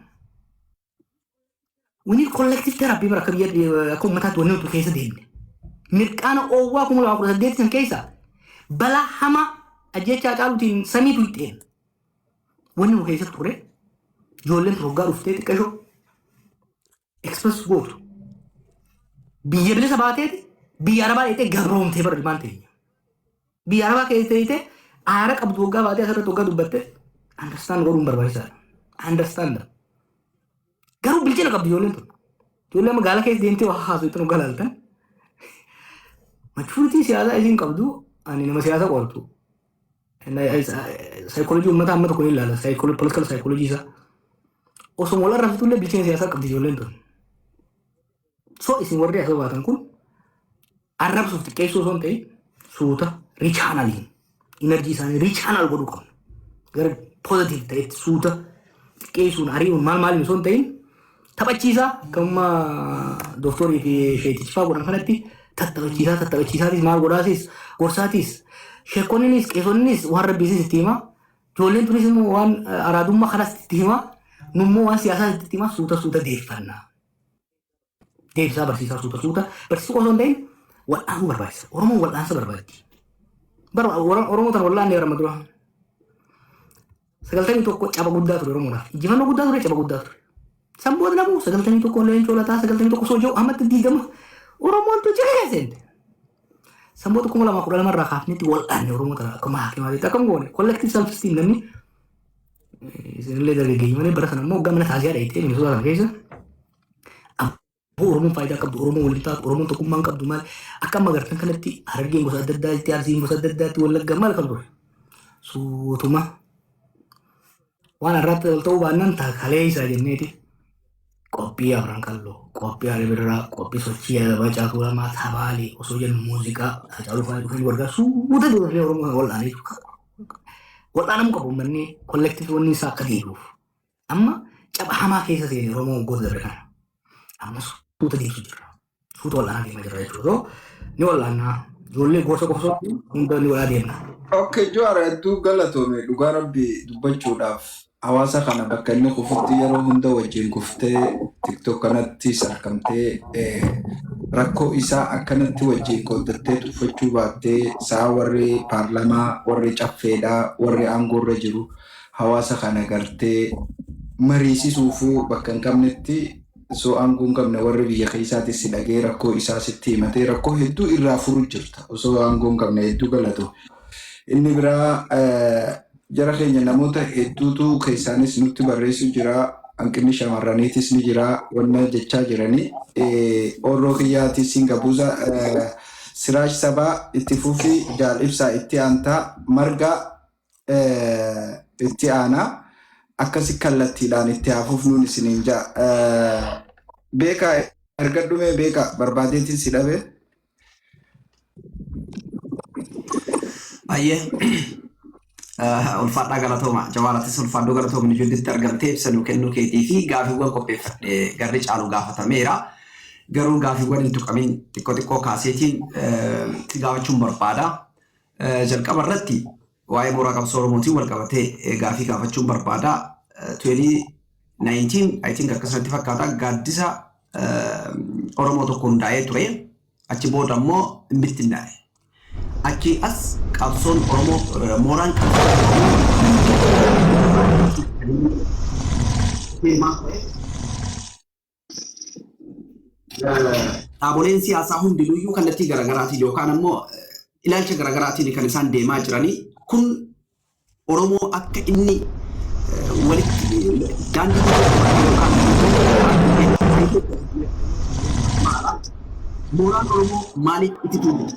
we need collective therapy bara akka biyya akka uummataatti wanni nuti keessa deemne. Mirqaana oowwaa 2018 san keessa balaa hamaa ajjechaa caaluutiin samiitu hixxeen. Wanni nu keessa ture ijoolleen tun hoggaa dhuftee xiqqashoo express gootu. Biyya bilisa baateeti biyya Arabaa dheetee gabroomtee bara ilmaan teenya. Biyya Arabaa keessa teessee aara qabdu hoggaa baatee asirratti hoggaa dubbatte understand godhuun barbaachisaadha. Understand. Garuu bilchina qabdi ijoolleen tun. Ijoolleen magaalaa keessa deemtee waa haasoo itti hoggaa laaltan. Maturity siyaasaa isiin qabdu, ani nama siyaasa qoratu. Saayikoolojii uummataa amma tokko ni ilaala. Political psychology isaa. Osoo wal arrabsitullee bilchina siyaasaa qabdi ijoolleen tun. So isin warri asoo baatan kun arrabsuuf xiqqeessuu osoo hin ta'in suuta rechanneling energy isaanii rechannel godhuu qabna. Gara positive ta'etti suuta xiqqeessuun, ari'uun, maal maaliin osoo hin ta'in taphachiisaa kamuma dooktorii fi sheetichifaa godhan kanatti tattaphachiisaa tattaphachiisaatis maal godhaasis gorsaatis, sheekonninis qeesonnis waan rabbiisis itti himaa, ijoolleen tunis immoo waan araadummaa kanas itti himaa, nummoo waan siyaasaas itti himaa, suuta suuta deeffannaa. Deebisaa barsiisaa, suuta suuta barsiisuu osoo hin ta'in wal'aanuu barbaachisa. Oromoon wal'aansa barbaaddi. Bara Oromoo tana wal'aanne bara dura. 91 caba guddaa ture Oromoodhaaf. Injifannoo guddaa ture, caba guddaa ture. San booda namuu 91 Leencoo Lataa, 91 Soojoo ammatti 20 Oromoon tu jira seente. San booda 2012 irraa kaafnetti wal'aanne Oromoo tana akkuma haakimaatitti akkam goone collective self esteem. Namni isinillee dargaggeeyyii malee bara sana immoo waggaa mana taasisaa dheeyitee Minnesota kana keessa abboo Oromoon faayidaa qabdu, Oromoon waliin taatu, Oromoon tokkummaan qabdu maal akka amma agartan kanatti Harargeen gosa adda addaatti, Arsiin gosa adda addaatti, Wallagga maal kan ture. Suutuma waan har'aatti ol ta'uu baannaan kalee isaa jenneeti qophii Afran Qalloo, qophii Alibirraa, qophii sochii Macaa Tuulamaa, Tabaalee osoo jennu muuziqaa Hacaaluu fa'aa dhufanii wargaa suuta dubartii Oromoo wal'aanee wal'aanamuu qabu uummanni collective wanni isaa akka deebi'uuf. Amma caba hamaa keessa seene Oromoo waggoota darbe kana. Amma suuta deebisu jirra. Suuta wal'aanaa deemaa jirra jechuudha. Ni wal'aannaa. Ijoollee gorsa qofa osoo hunda ni walaa deemna. Okay, Jawaar, hedduu galatoome dhugaa rabbi dubbachuudhaaf. Hawaasa kana bakka inni kufutti yeroo hunda wajjin kuftee, TikTok kanattis argamtee, rakkoo isaa akkanatti wajjin qooddattee tuffachuu baattee, sa'a warri paarlamaa, warri caffeedhaa, warri aangoorra jiru hawaasa kana gartee mariisisuufuu bakka hin qabnetti, osoo aangoo hin qabne warri biyya keessaatis si dhagee rakkoo isaa sitti himatee rakkoo hedduu irraa furu jirta, osoo aangoo hin qabne. Hedduu galatu. Inni biraa, jara keenya namoota hedduutu keessaanis nutti barreessu jira. Hanqinni shamarraniitis ni jira. Wanna jechaa jiranii. Orroo kiyyaatis hin gabuusa. Siraaj Sabaa itti fufi, Jaal Ibsaa itti aantaa, Marga itti aanaa. Akkasi kallattiidhaan itti hafuuf nuun isiniin ja'a. Beekaa erga dhumee, beekaa barbaadeetiin si dhabe. Baay'ee ulfaadhaa, galatooma. Jawaaratis ulfaadhuu, galatoomni ijoolletti argamtee ibsa nuu kennuu keetii fi gaafiiwwan qopheeffadhe garri caalu gaafatameera. Garuu gaafiiwwan hin tuqamin xiqqoo xiqqoo kaaseetiin si gaafachuun barbaada. Jalqaba irratti waa'ee mooraa qabsoo Oromootiin wal qabatee gaafii gaafachuun barbaada. 2019, I think, akkasumatti fakkaata, gaaddisa Oromoo tokko hundaa'ee ture. Achi booda immoo hin bittinnaa'e. Achi as qabsoon Oromoo, mooraan qabsoo Oromoo deemaa ture. Dhaaboleen siyaasaa hundinuyyuu kallattii garaagaraatiin yookaan ammoo ilaalcha garaagaraatiin kan isaan deemaa jiranii kun Oromoo akka inni walitti daandii yookaan mooraan Oromoo maaliif itti tuulite?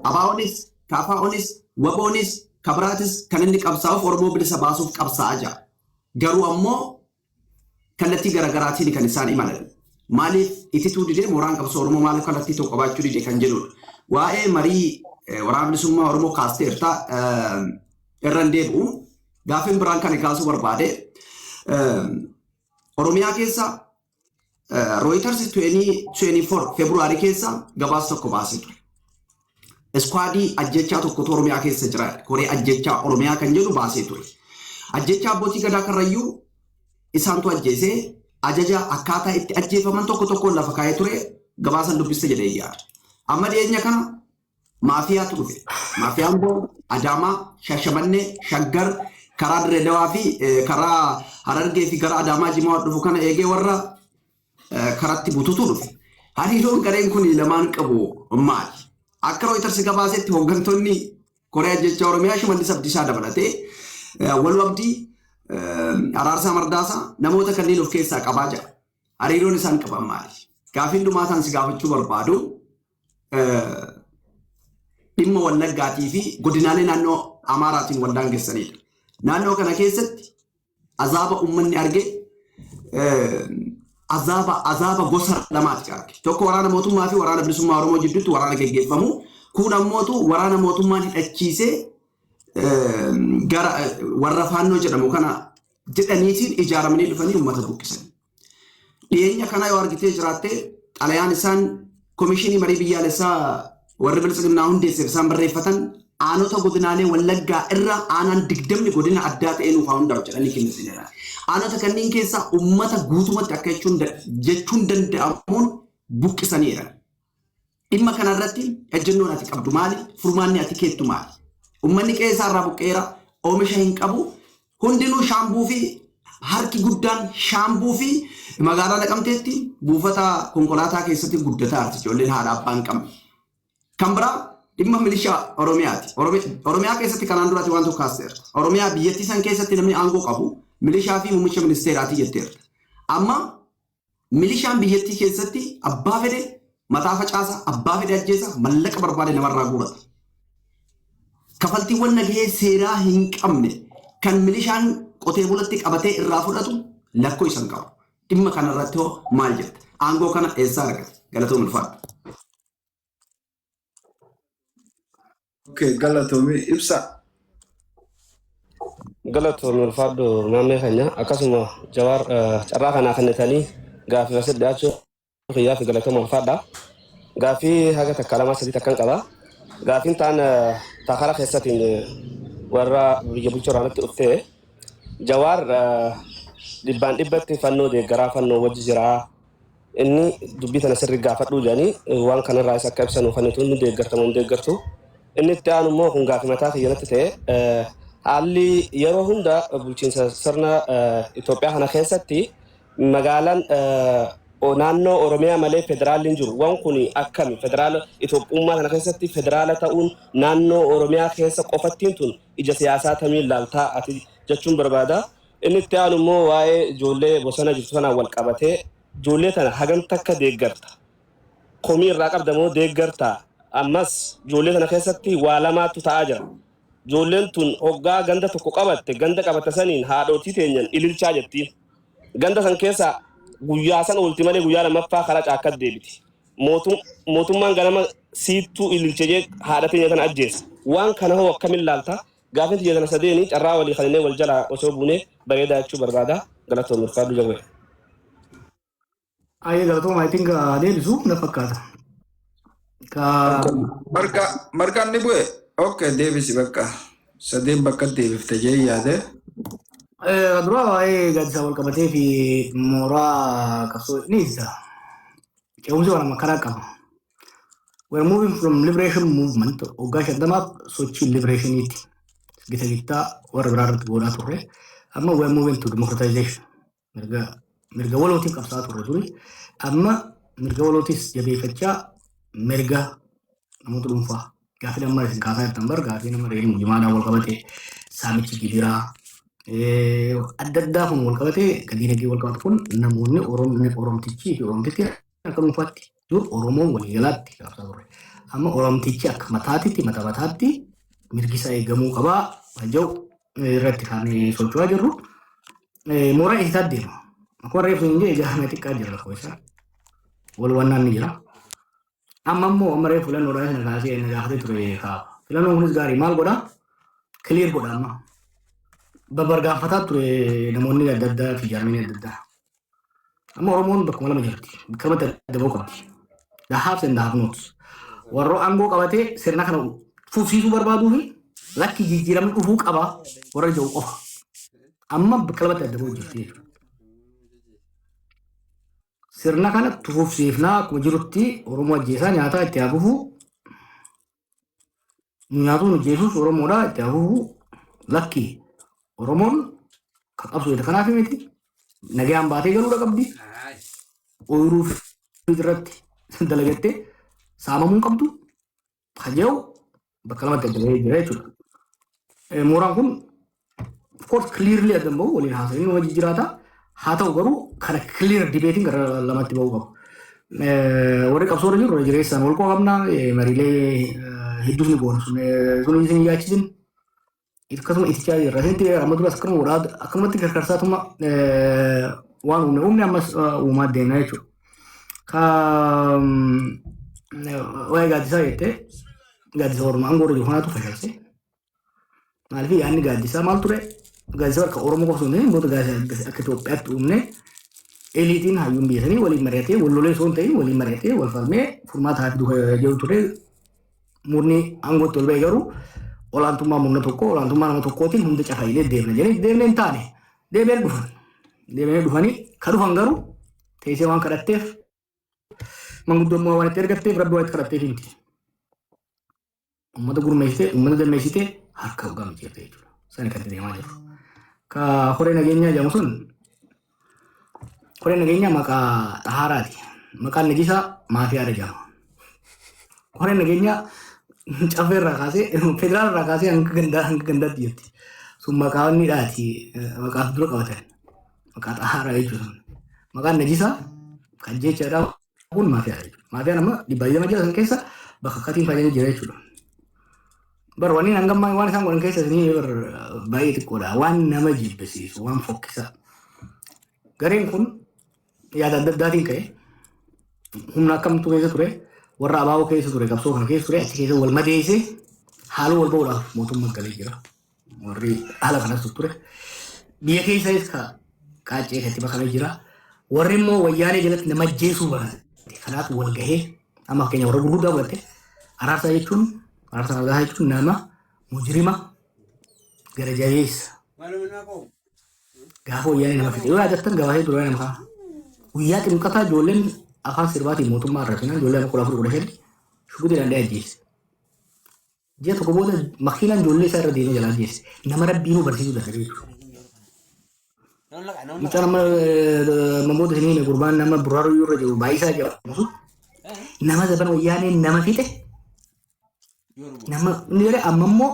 ABO'nis, KFO'nis, WBO'nis, Kabiraatis kan inni qabsaa'uuf Oromoo bilisa baasuuf qabsaa'aa jira. Garuu ammoo kallattii garaagaraatiin kan isaan imalan. Maaliif itituu didee? Mooraan qabsoo Oromoo maaliif kallattii tokko qabaachuu dide kan jedhudha. Waa'ee marii Waraana Bilisummaa Oromoo kaasteerta, irra hin deebi'u. Gaaffiin biraan kan kaasuu barbaade, Oromiyaa keessa Reuters 2024 Februaarii keessa gabaasa tokko baasee ture. Iskwaadii ajjechaa tokkotu Oromiyaa keessa jira. Koree ajjechaa Oromiyaa kan jedhu baasee ture. Ajjechaa abbootii gadaa Karrayyuu isaantu ajjeesee, ajaja akkaataa itti ajjeefaman tokko tokkoon lafa kaa'ee ture, gabaasan dubbiste jedhee yaada. Amma dhiyeenya kana maafiyaatu dhufe. Maafiyaan boo Adaamaa, Shashamannee, Shaggar, karaa Dirreedawaa fi karaa Harargee fi gara Adaamaa Jimaa dhufu kana eegee warra karatti bututu dhufe. Hariiroon gareen kun lamaan qabu maali? Akka Reuters gabaasetti hooggantoonni Koree ajjechaa Oromiyaa Shimallis Abdiisaa dabalatee Waluu Abdii, Araarsaa Mardaasaa namoota kanneen of keessaa qabaa jira. Hariiroon isaan qaban maali? Gaafiin dhumaataan si gaafachuu barbaadu dhimma Wallaggaatii fi godinaalee naannoo Amaaraatiin wal daangessanidha. Naannoo kana keessatti azaaba uummanni arge azaaba gosa lamaati arge. Tokko waraana mootummaa fi Waraana Bilisummaa Oromoo jidduutti waraana geggeeffamu. Kun ammootu waraana mootummaan hidhachiisee gara warra Faannoo jedhamu kana jedhaniitiin ijaaramanii dhufanii uummata buqqisan. Dhiyeenya kana yoo argitee jiraatte, xalayaan isaan komishinii marii biyyaalessaa warri Biltsiginnaa hundeesseef isaan barreeffatan, aanota godinaalee Wallaggaa irra aanaan 20 godina addaa ta'ee nuuf haa hundaa'u jedhanii kennisineera. Aanota kanneen keessaa uummata guutumatti akka jechuun danda'amuun buqqisaniira. Dhimma kanarratti ejjennoon ati qabdu maali? Furmaanni ati keettu maali? Uummanni qe'ee isaa irraa buqqeera, oomisha hin qabu. Hundinuu Shaambuu fi harki guddaan Shaambuu fi magaalaa Naqamteetti buufata konkolaataa keessatti guddataa jirti ijoolleen haadha abbaa hin qabne. Kan biraa dhimma milishaa Oromiyaati. Oromiyaa keessatti kanaan duraati waan tokko kaasteerta. Oromiyaa biyyattii san keessatti namni aangoo qabu milishaa fi muummicha ministeeraati jetteerta. Amma milishaan biyyattii keessatti abbaa fedhe mataa facaasa, abbaa fedhe ajjeesa, mallaqa barbaade namarraa guurata. Kafaltiiwwan nagahee seeraa hin qabne kan milishaan qotee bulatti qabatee irraa fudhatu lakkoo isan qabu. Dhimma kanarratti hoo maal jetta? Aangoo kana eessaa argate? Galatoon, ulfaadha. Okay, galatoomii, Ibsa. Galatoomii, ulfaadhu maammee keenya. Akkasuma Jawaar, carraa kanaa kennitanii gaaffii asitti dhiyaachuu kiyyaa fi galatooma, ulfaadha. Gaaffii haga takka, lama, sadii takkan qaba. Gaaffiin ta'an takara keessatiin warra biyya bulchuu irraa natti dhuftee Jawaar dhibbaan dhibbatti fannoo deeggaraa, fannoo wajji jiraa. Inni dubbii tana sirri gaafadhuu jedhanii waan kanarraa isa akka ibsanu kan inni deeggartamu hin deeggartu. Inni itti aanu immoo kun gaafii mataa kiyyanatti ta'e, haalli yeroo hunda bulchiinsa sirna Itoophiyaa kana keessatti magaalaan naannoo Oromiyaa malee federaalli hin jiru. Waan kun akkami federaala Itoophiyummaa kana keessatti federaala ta'uun naannoo Oromiyaa keessa qofattiin tun ija siyaasaa tamiin laaltaa ati jechuun barbaada. Inni itti aanu immoo waa'ee ijoollee bosona jirtu kanaan wal qabatee, ijoollee tana hagam takka deeggarta? Komii irraa qabda moo deeggarta? Ammas ijoollee tana keessatti waa lamaatu ta'aa jira. Ijoolleen tun hoggaa ganda tokko qabatte, ganda qabatte saniin haadhotii teenyan ililchaa jettiin. Ganda san keessa guyyaa san oolti malee guyyaa lammaffaa karaa caakkat deebiti. Mootummaan ganama siittuu ililche jee haadha teenya tana ajjeesa. Waan kana hoo akkamiin laalta? Gaafin tiyya tana sadeeni, carraa walii kaninee wal jalaa osoo buunee bareedaa jechuu barbaada. Galatoon, ulfaadhu Jawwee. Ayyee, galatooma. I think deebisu na fakkaata. Ka Marqa marqaan ni bu'e. Okay, deebisi bakka. Sadeen bakka deebifte jee yaade. Dura waa'ee gaaddisaa wal qabatee fi mooraa qabsoo ni ibsa. Ce'umsi waan karaa qaba. We are moving from liberation movement, waggaa 50f sochii liberationiiti. Gita gittaa warra biraa irratti godhaa turre. Amma we are moving to democratization. Mirga walootiin qabsaa turre duri. Amma mirga walootis jabeeffachaa mirga namoota dhuunfaa. Gaafii amma isin kaasaa jirtan bar gaafii nama reelii mujimaadhaan wal qabate, saamichi gibiraa adda addaa kun wal qabate, galii nagee wal qabate kun, namoonni Oromtichii fi Oromtitti akka dhuunfaatti, dur Oromoon waliigalaatti qabsaa turre. Amma Oromtichi akka mataatitti, mata mataatti mirgi isaa eegamuu qabaa jedhu irratti kan socho'aa jirru. Mooraa eessisaa deema. Akkuma reefu hin jedhe, jaarmee xiqqaa jira lakkoofsa. Wal wannaan ni jira. Amma immoo amma reefu filannoodhaan sana kaasee inni gaafatee ture kaaba. Filannoon kunis gaarii maal godhaa? Clear godha amma. Babargaanfataa ture namoonni adda addaa fi jaarmeen adda addaa. Amma Oromoon bakkuma lama jirti. Bakka lamatti adda bahuu qabdi. The haves and the have nots. Warra aangoo qabatee sirna kana fufsiisuu barbaaduu fi lakki jijjiiramni dhufuu qaba warra jiru qofa. Amma bakka lamatti adda bahuu jirti jechuudha. Sirna kana fufsiifnaa, akkuma jirutti Oromoo ajjeesaa nyaataa itti haa fufuu. Nyaatuun ajjeesuus Oromoodha, itti haa fufuu. Lakki, Oromoon kan qabsu kanaaf miti. Nagaan baatee galuudha qabdi. Ooyiruu irratti dalagattee saamamuu hin qabdu. Kajeewu bakka lamatti adda bahee jira jechuudha. Mooraan kun of course clearly adda bahu waliin haasa'anii nama jijjiiraata. Haa ta'u garuu kana clear debating gara lamatti bahuu qabu. Warri qabsoo irra jiru jireessaan wal qabna, mariilee hedduus ni goona. Sun isin yaachisin akkasuma itichaa jirra. Isinitti amma duras akkanuma godhaa akkanumatti karkarsaatuma waan uumne uumne ammas uumaa deemna jechuudha. Ka waa'ee gaaddisaa jettee, gaaddisa Oromoo aangoo irra jiru kanaatu fashalse. Maaliif yaadni gaaddisaa maal ture? Gaaddisa bakka Oromoo qofa osoo hin ta'in booda gaaddisa akka Itoophiyaatti uumne, eliitiin hayyuun biyya sanii waliin mari'atee, wal lolee osoo hin ta'in waliin mari'atee wal falmee furmaata haa fidu jedhu ture. Murni aangootti ol ba'e garuu olaantummaa murna tokko, olaantummaa nama tokkootiin hunda cafailee deemna jedhee deemnee hin taane, deebi'anii dhufan. Deebi'anii dhufanii ka dhufan garuu teessee waan kadhatteef, manguddoon waan itti ergatteef, rabbi waan itti kadhatteef miti. Uummata gurmeessitee, uummata dammeessitee harka hoggaa mijeerte jechuudha. Sani kan itti deemaa jiru. Ka horee nageenyaa jedhamu sun, horee nageenyaa maqaa xahaaraati. Maqaan najisaa maafiyaadha jedhama. Horee nageenyaa caffee irraa kaasee, federaala irraa kaasee hanga gandaa hanga gandaatti jirti. Sun maqaa inni dhaati, maqaa dura qabatan. Maqaa xahaaraa jechuudha. Maqaan najisaa kan jechaadha kun maafiyaadha jechuudha. Maafiyaan amma 220 jira, san keessa bakka katiin fayyadanii jira jechuudha. Bar wanni hangammaa waan isaan godhan keessa isinii bar baay'ee xiqqoodha. Waan nama jibbisiisu, waan fokkisaa. Gareen kun yaada adda addaatiin ka'e, humna akkamtu keessa ture, warra abaaboo keessa ture, qabsoo kana keessa ture, achi keessa wal madeessee haaloo wal ba'uudhaaf mootummaan galee jira. Warri haala kanas ture. Biyya keessas ka qaaccee itti makamee jira. Warri immoo wayyaanee jalatti nama ajjeesuu barate. Kanaaf wal gahee amma fakkeenya warra gurguddaa fudhatte, Araarsaa jechuun, Araarsaa Mardaasaa jechuun nama mujrima gara jabeessa. Gaafa wayyaanee nama fixe. Yoo yaadattan gabaasee dura nama kaa. Guyyaa ximqataa ijoolleen afaan sirbaatiin mootummaa irra finaan ijoollee 14 15 shugutii danda'e ajjeese. Ji'a tokko booda makiinaan ijoollee isaa irra deemee jalaa ajjeese. Nama rabbiinuu barsiisuu danda'e jechuudha. Mucaan amma mammoota isinii gurbaan nama buraaruu irra jiru baay'isaa jedhamu sun nama zaban wayyaanee nama fixe, nama inni jedhe. Amma immoo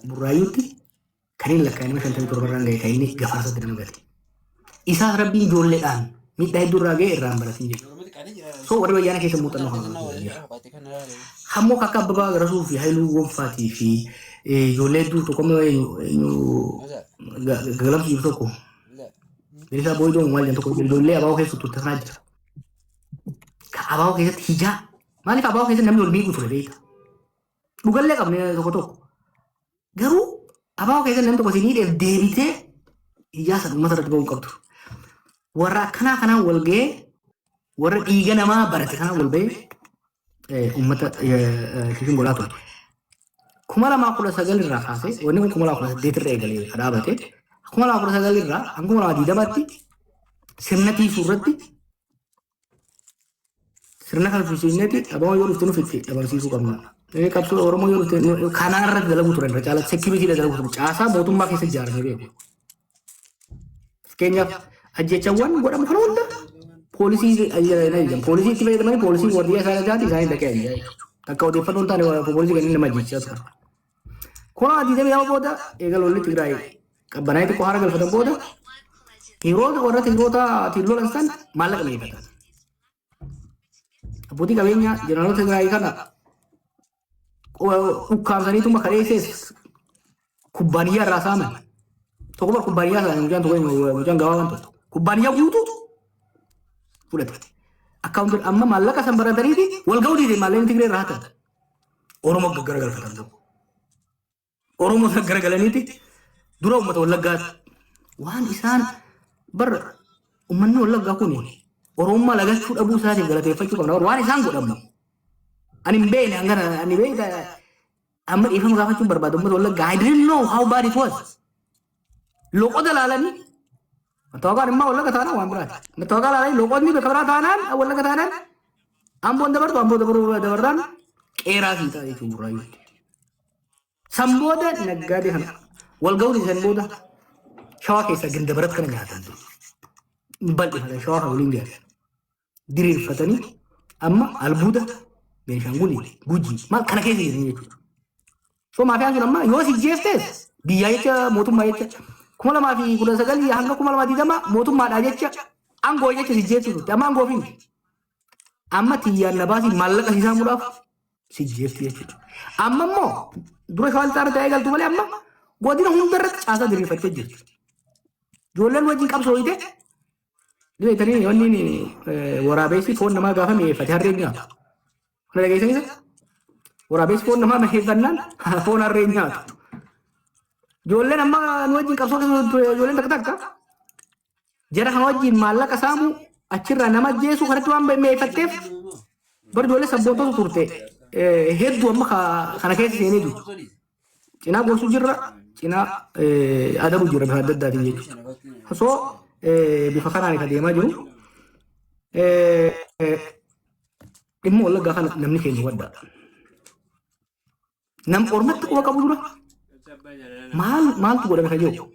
Burraayyuutti kan inni lakkaa'e nama 57 irraan ga'e, kan inni gafaasatti nama gate. Isaas rabbiin ijoolleedhaan miidhaa hedduu irraa ga'e irraan baratin jechuudha. So warri wayyaana keessa muuxannoo kana jira. Hammoo akka Abbabaa Garasuu fi Haayiluu Gonfaatii fi ijoollee hedduu tokko galamsu jiru, tokko Bilisaa Booyidoo maal jedhan, tokko ijoollee abaaboo keessa turte kanaa jira. Ka abaaboo keessatti hijaa maaliif abaaboo keessatti namni wal miidhuu ture beekta. Dhugallee qabne tokko tokko. Garuu abaaboo keessatti namni tokko si miidheef deebitee hijaa sana uummata irratti ba'uu qabdu. Warra akkanaa kanaan wal ga'ee, warra dhiiga namaa barate kanaan wal ga'ee uummata shishin godhaa ture. 2019 irraa kaasee, wanni kun 2018 irra eegalee ka dhaabate, 2019 irraa hanga 2020tti sirna tiisuu irratti, sirna kana tursiisneeti dhabama yoo dhufte nuuf itti dhabamsiisuu qabna. Qabsoo Oromoo yoo dhufte kanaa irratti dalaguu turan, irra caalaa security dalaguu turan, caasaa mootummaa keessa ijaaramee beeku. Fakkeenyaaf ajjechawwan godhamu kana hunda poolisii poolisii itti fayyadamanii, poolisii wardiyyaa isaanii taate isaanii dhaqee ajjechaa jechuudha. Takka odeeffannoo hin taane poolisii kanneen nama ajjechaa turan. 2022 booda eega lolli Tigraay qabbanaa'ee xiqqoo haara galfatan booda, yeroo warra Tigrootaatiin lolan san maallaqa meeqatan. Abbootii qabeenyaa jeneraalota Tigraay kana ukkaamsaniituma kadheessees kubbaaniyyaa irraa saaman. Tokko bar kubbaaniyyaa saaman, mucaan tokko, mucaan gabaabaan tokko kubbaaniyyaa guutuu fudhate. Akkaawunti amma maallaqa san barataniiti wal ga'uu diide, maallaqni Tigree irraa hatan. Oromoo garagalfatan tokko. Oromoo garagalaniiti dura uummata Wallaggaa waan isaan bar uummanni Wallaggaa kun Oromummaa lagachuu dhabuu isaatiif galateeffachuu qabna. Waan isaan godhamu. Ani hin beekne hangana ani beekta amma dhiifama gaafachuun barbaada uummata Wallaggaa. I didn't know how bad it was. Loqoda laalanii mattaawaqaan immoo Wallagga taanaan waan biraati. Mattaawaqaa laalanii loqodni bakka biraa taanaan, Wallagga taanaan, Amboon dabartu, Amboo dabaruu dabarraan qeeraa fi ta'a jechuun Burraayyuutti. San booda naggaadee kana wal ga'uun san booda Shawaa keessaa Gindabarat kana nyaatan. Bal'ifatan, Shawaa kana waliin gahan. Diriirfatanii amma albuuda Beenshaangulii, Gujii maal kana keessa jiran jechuudha. So maafiyaan sun amma yoo si jeeftes biyyaa jecha, mootummaa jecha, 2019 hanga 2020 mootummaadhaa jecha, aangoo jecha si jeeftu turte, amma aangoo fi amma tiyyaan na baasii maallaqa si saamuudhaaf si jeefti jechuudha. Amma immoo dura Shawaa Lixaa irratti eegaltu malee amma godina hunda irratti caasaa diriirfattee jirti. Ijoolleen wajjin qabsooyite dhibeetanii wanni waraabessi foon namaa gaafa mi'eeffate harreen nyaatu. Kana dhageessanisa? Waraabessi foon namaa mi'eeffannaan foon harreen nyaatu. Ijoolleen amma nu wajjin qabsoo keessa ture, ijoolleen takka takka jara kana wajjin maallaqa saamu, achirraa nama ajjeesuu kanatti waan mi'eeffatteef bar ijoollee sabboontota turte hedduu amma kana keessa seenee jiru. Cinaa gorsuu jirra, cinaa adabu jira bifa adda addaatiin jechuudha. So bifa kanaan kan deemaa jiru. Dhimma Wallaggaa kana namni keenya hubadhaa. Nam ormatti quba qabu dura maal maaltu godhame kan jiru.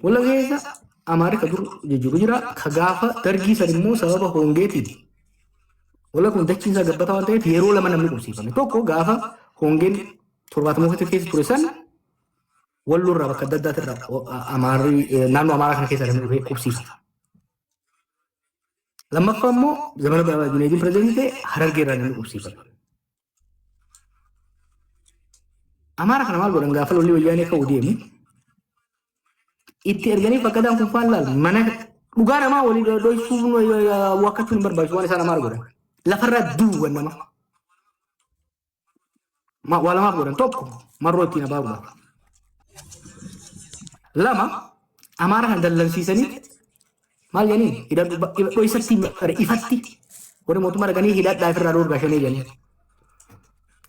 Wallagga keessa Amaarri ka dur jijjiiru jira. Ka gaafa dargii san immoo sababa hongeetiin, Wallagga kun dachiin isaa gabbataa waan ta'eef yeroo lama namni qubsiifame. Tokko gaafa hongeen 70moota keessa ture san Walloo irraa bakka adda addaatirraa Amaarri naannoo Amaaraa kana keessa namni dhufee qubsiifame. Lammaffaa immoo zamana Junaydin pirezidaantii ta'e Harargee irraa namni qubsiifame. Amaara kana maal godhan? Gaafa lolli wayyaanee ka'uu deemu itti erganii fakkadaan kun faan laal mana dhugaa namaa walii dhoysuuf wakkachuun hin barbaachisu, waan isaan Amaara godhan. Lafarraa duuban nama. Waa lamaaf godhan: tokko marroo ittiin abaaruudhaaf. Lama, Amaara kana dallansiisanii maal jedhanii hidhadhu dhoysatti ifatti warri mootummaa dhaqanii hidhadhaa ofirraa dhoorgaa shanee jedhanii.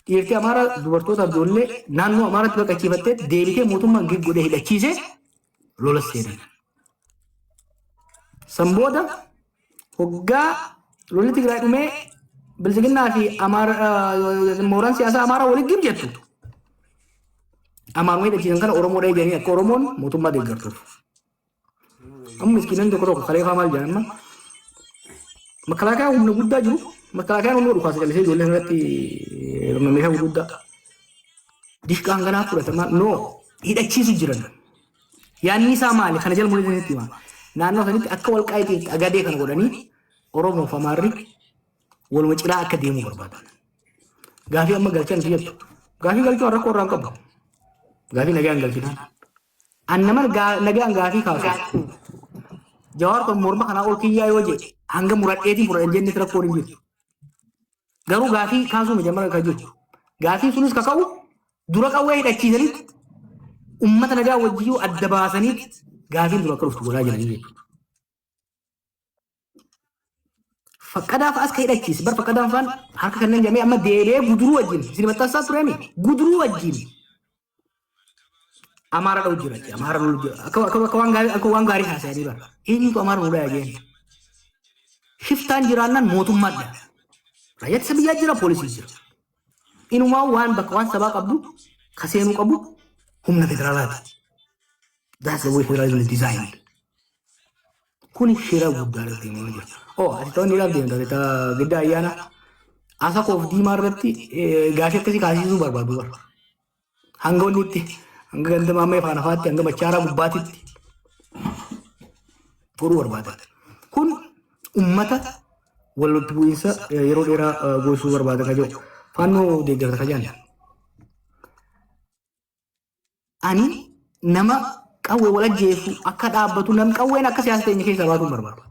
Dhiirti Amaaraa dubartootaaf ijoollee naannoo Amaaraatti baqachiifattee deebitee mootummaan gig godhee hidhachiisee Lola seenan. San booda hoggaa lolli Tigraay dhumee Bilxiginnaa fi mooraan siyaasaa Amaaraa waliin gim jettu. Amaaruma hidhachiisan kana Oromoo dhahee jedhanii akka Oromoon mootummaa deeggartuuf. Amma miskiinan tokko tokko kalee faa maal jedhan, amma makalaakaa humna guddaa jiru, makalaakayaan humna dhukaasa callisee ijoollee irratti meeshaa gurguddaa dishqaan ganaa fudhatamaa noo hidhachiisu jiran. Yaanni isaa maali? Kana jala mul'isanitti hima. Naannoo sanitti akka Walqaayitii Agadee kana godhanii Oromoof Amaarri waluma cinaa akka deemuu barbaadan. Gaafii amma galchan jettu. Gaafii galchuu rakkoo irraa hin qabu. Gaafii nagaan galchinaan. An nama nagaan gaafii kaasu. Jawaar kun morma kanaa ol kiyyaa yoo jedhe hanga muradheetiin fudhadhan jennetti rakkoon hin jiru. Garuu gaafii kaasuu miti amma kan jiru. Gaafii sunis kaka'u dura qawwee hidhachiisanii ummata nagaa wajjiyyuu adda baasanii gaafiin dura akka dhuftu godhaa jiranii jechuudha. Faqqadaa fa'as ka hidhachiise bar Faqqadaan fa'aan harka kanneen jedhamee amma deebi'ee Guduruu wajjin isin maxxansaa tureemi, Guduruu wajjin Amaara dha'u jira, Amaara dha'u jira, akka waan gaarii haasa'anii bara eenyutu Amaara nu dhaya jeen. Shiftaan jiraannaan mootummaadha. Raayyaa ittisa biyyaa jira, poolisii jira. Inumaa waan bakka waan sabaa qabdu ka seenuu qabu humna federaalaati. That's the way federalism is designed. Kuni shira guddaa deemaa jira. Oh, ati ta'uu ni deemta giddaa ayyaana. Asakoof diimaa irratti gaafii akkasii kaasisuu barbaadu bara. Hanga wanni itti hanga ganda maammee faana faatti hanga machaaraa gubbaatitti godhuu barbaadan. Kun ummata walitti bu'iinsa yeroo dheeraa goosuu barbaada ka jiru. Faannoo deeggarta ka jedhan. Ani nama qawwee wal ajjeesu akka dhaabbatu, nam qawween akka siyaasa teenya keessaa baatuun barbaada.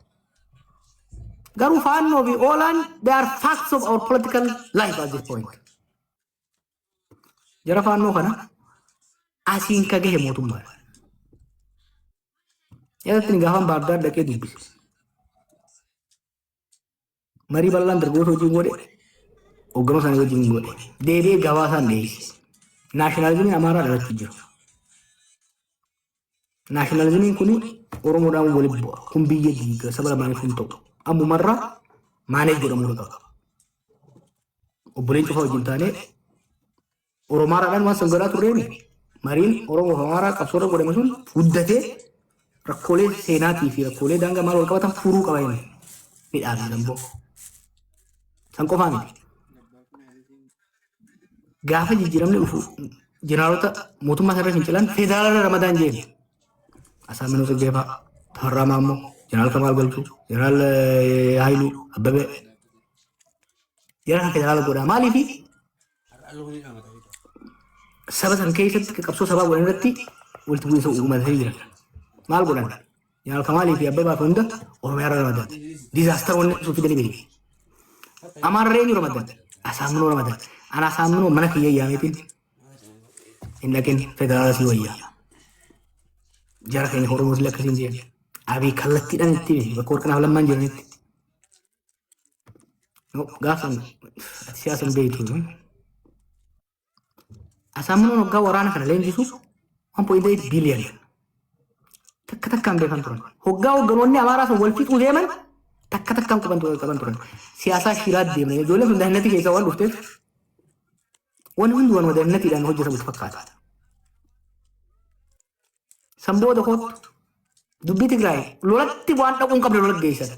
Garuu Faannoo fi Oolaan, they are facts of our political life at this point. Jara Faannoo kana asiin ka gahe mootummaadha. Yaadatti gaafan Baardaar dhaqee dubbise. Marii bal'aan dargaggoota wajjin godhe, hoogganoo isaanii wajjin godhe. Deebi'ee gabaasaan dhiyeesse. Naashinaalizimiin Amaaraa dhalachuu jira. Naashinaalizimiin kun Oromoodhaan walitti bu'a. Kun biyya diiga, saba lamaaniif hin ta'u. Ammumarraa manage godhamuu qaba. Obboleen cufa wajjin taanee Oromaaraadhaan waan san godhaa turreemi. Mariin Oromoo fi Amaaraa qabsoorra godhame sun guddatee rakkoolee seenaatii fi rakkoolee daangaa maal wal qabatan furuu qaba inni. Ni dhaabne damboo. San qofaa miti. Gaafa jijjiiramni dhufu jeneraalota mootummaa sarara fincilan federaala ramadaan jeen. Asaaminoo Tsiggee fa'aa, Tafarraa Maammoo, Jeneraal Kamaal Galchuu, Jeneraal Haayiluu Abbabee. Jara kan federaala godhaa. Maaliifi saba san keessatti qabsoo sabaa godhan irratti walitti bu'iinsa uummatanii jiran. Maal godhan? Jeneraal Kamaalii fi Abbabaa fi hunda Oromiyaa irra ramadan. Disaster wanni sun fidanii beeku. Amaarra eenyu ramadan? Asaaminoo ramadan. Ana Asaaminoo mana kiyya yaameetiin hin dhaqin, federaala sii wayyaa. Jara keenya Oromoo illee akkasiin jedhan. Abii kallattiidhaan itti hime bakka Warqinaaf Lammaan jiranitti. Gaafa ati siyaasa hin beektu. Asaaminoon waggaa waraana kana leenjisu 1.8 billion takka takkaan beekan turan. Hoggaa hogganoonni Amaaraa sun wal fixuu deeman takka takkaan qaban turan. Siyaasaa shiraa deeman. Ijoolleen sun dahinnatii keessaa waan dhufteef wanni hundi waanuma dahinnatiidhaan hojjetamu fakkaata. San booda kootu dubbii Tigraay lolatti waan dhaquu hin qabne lola geessan.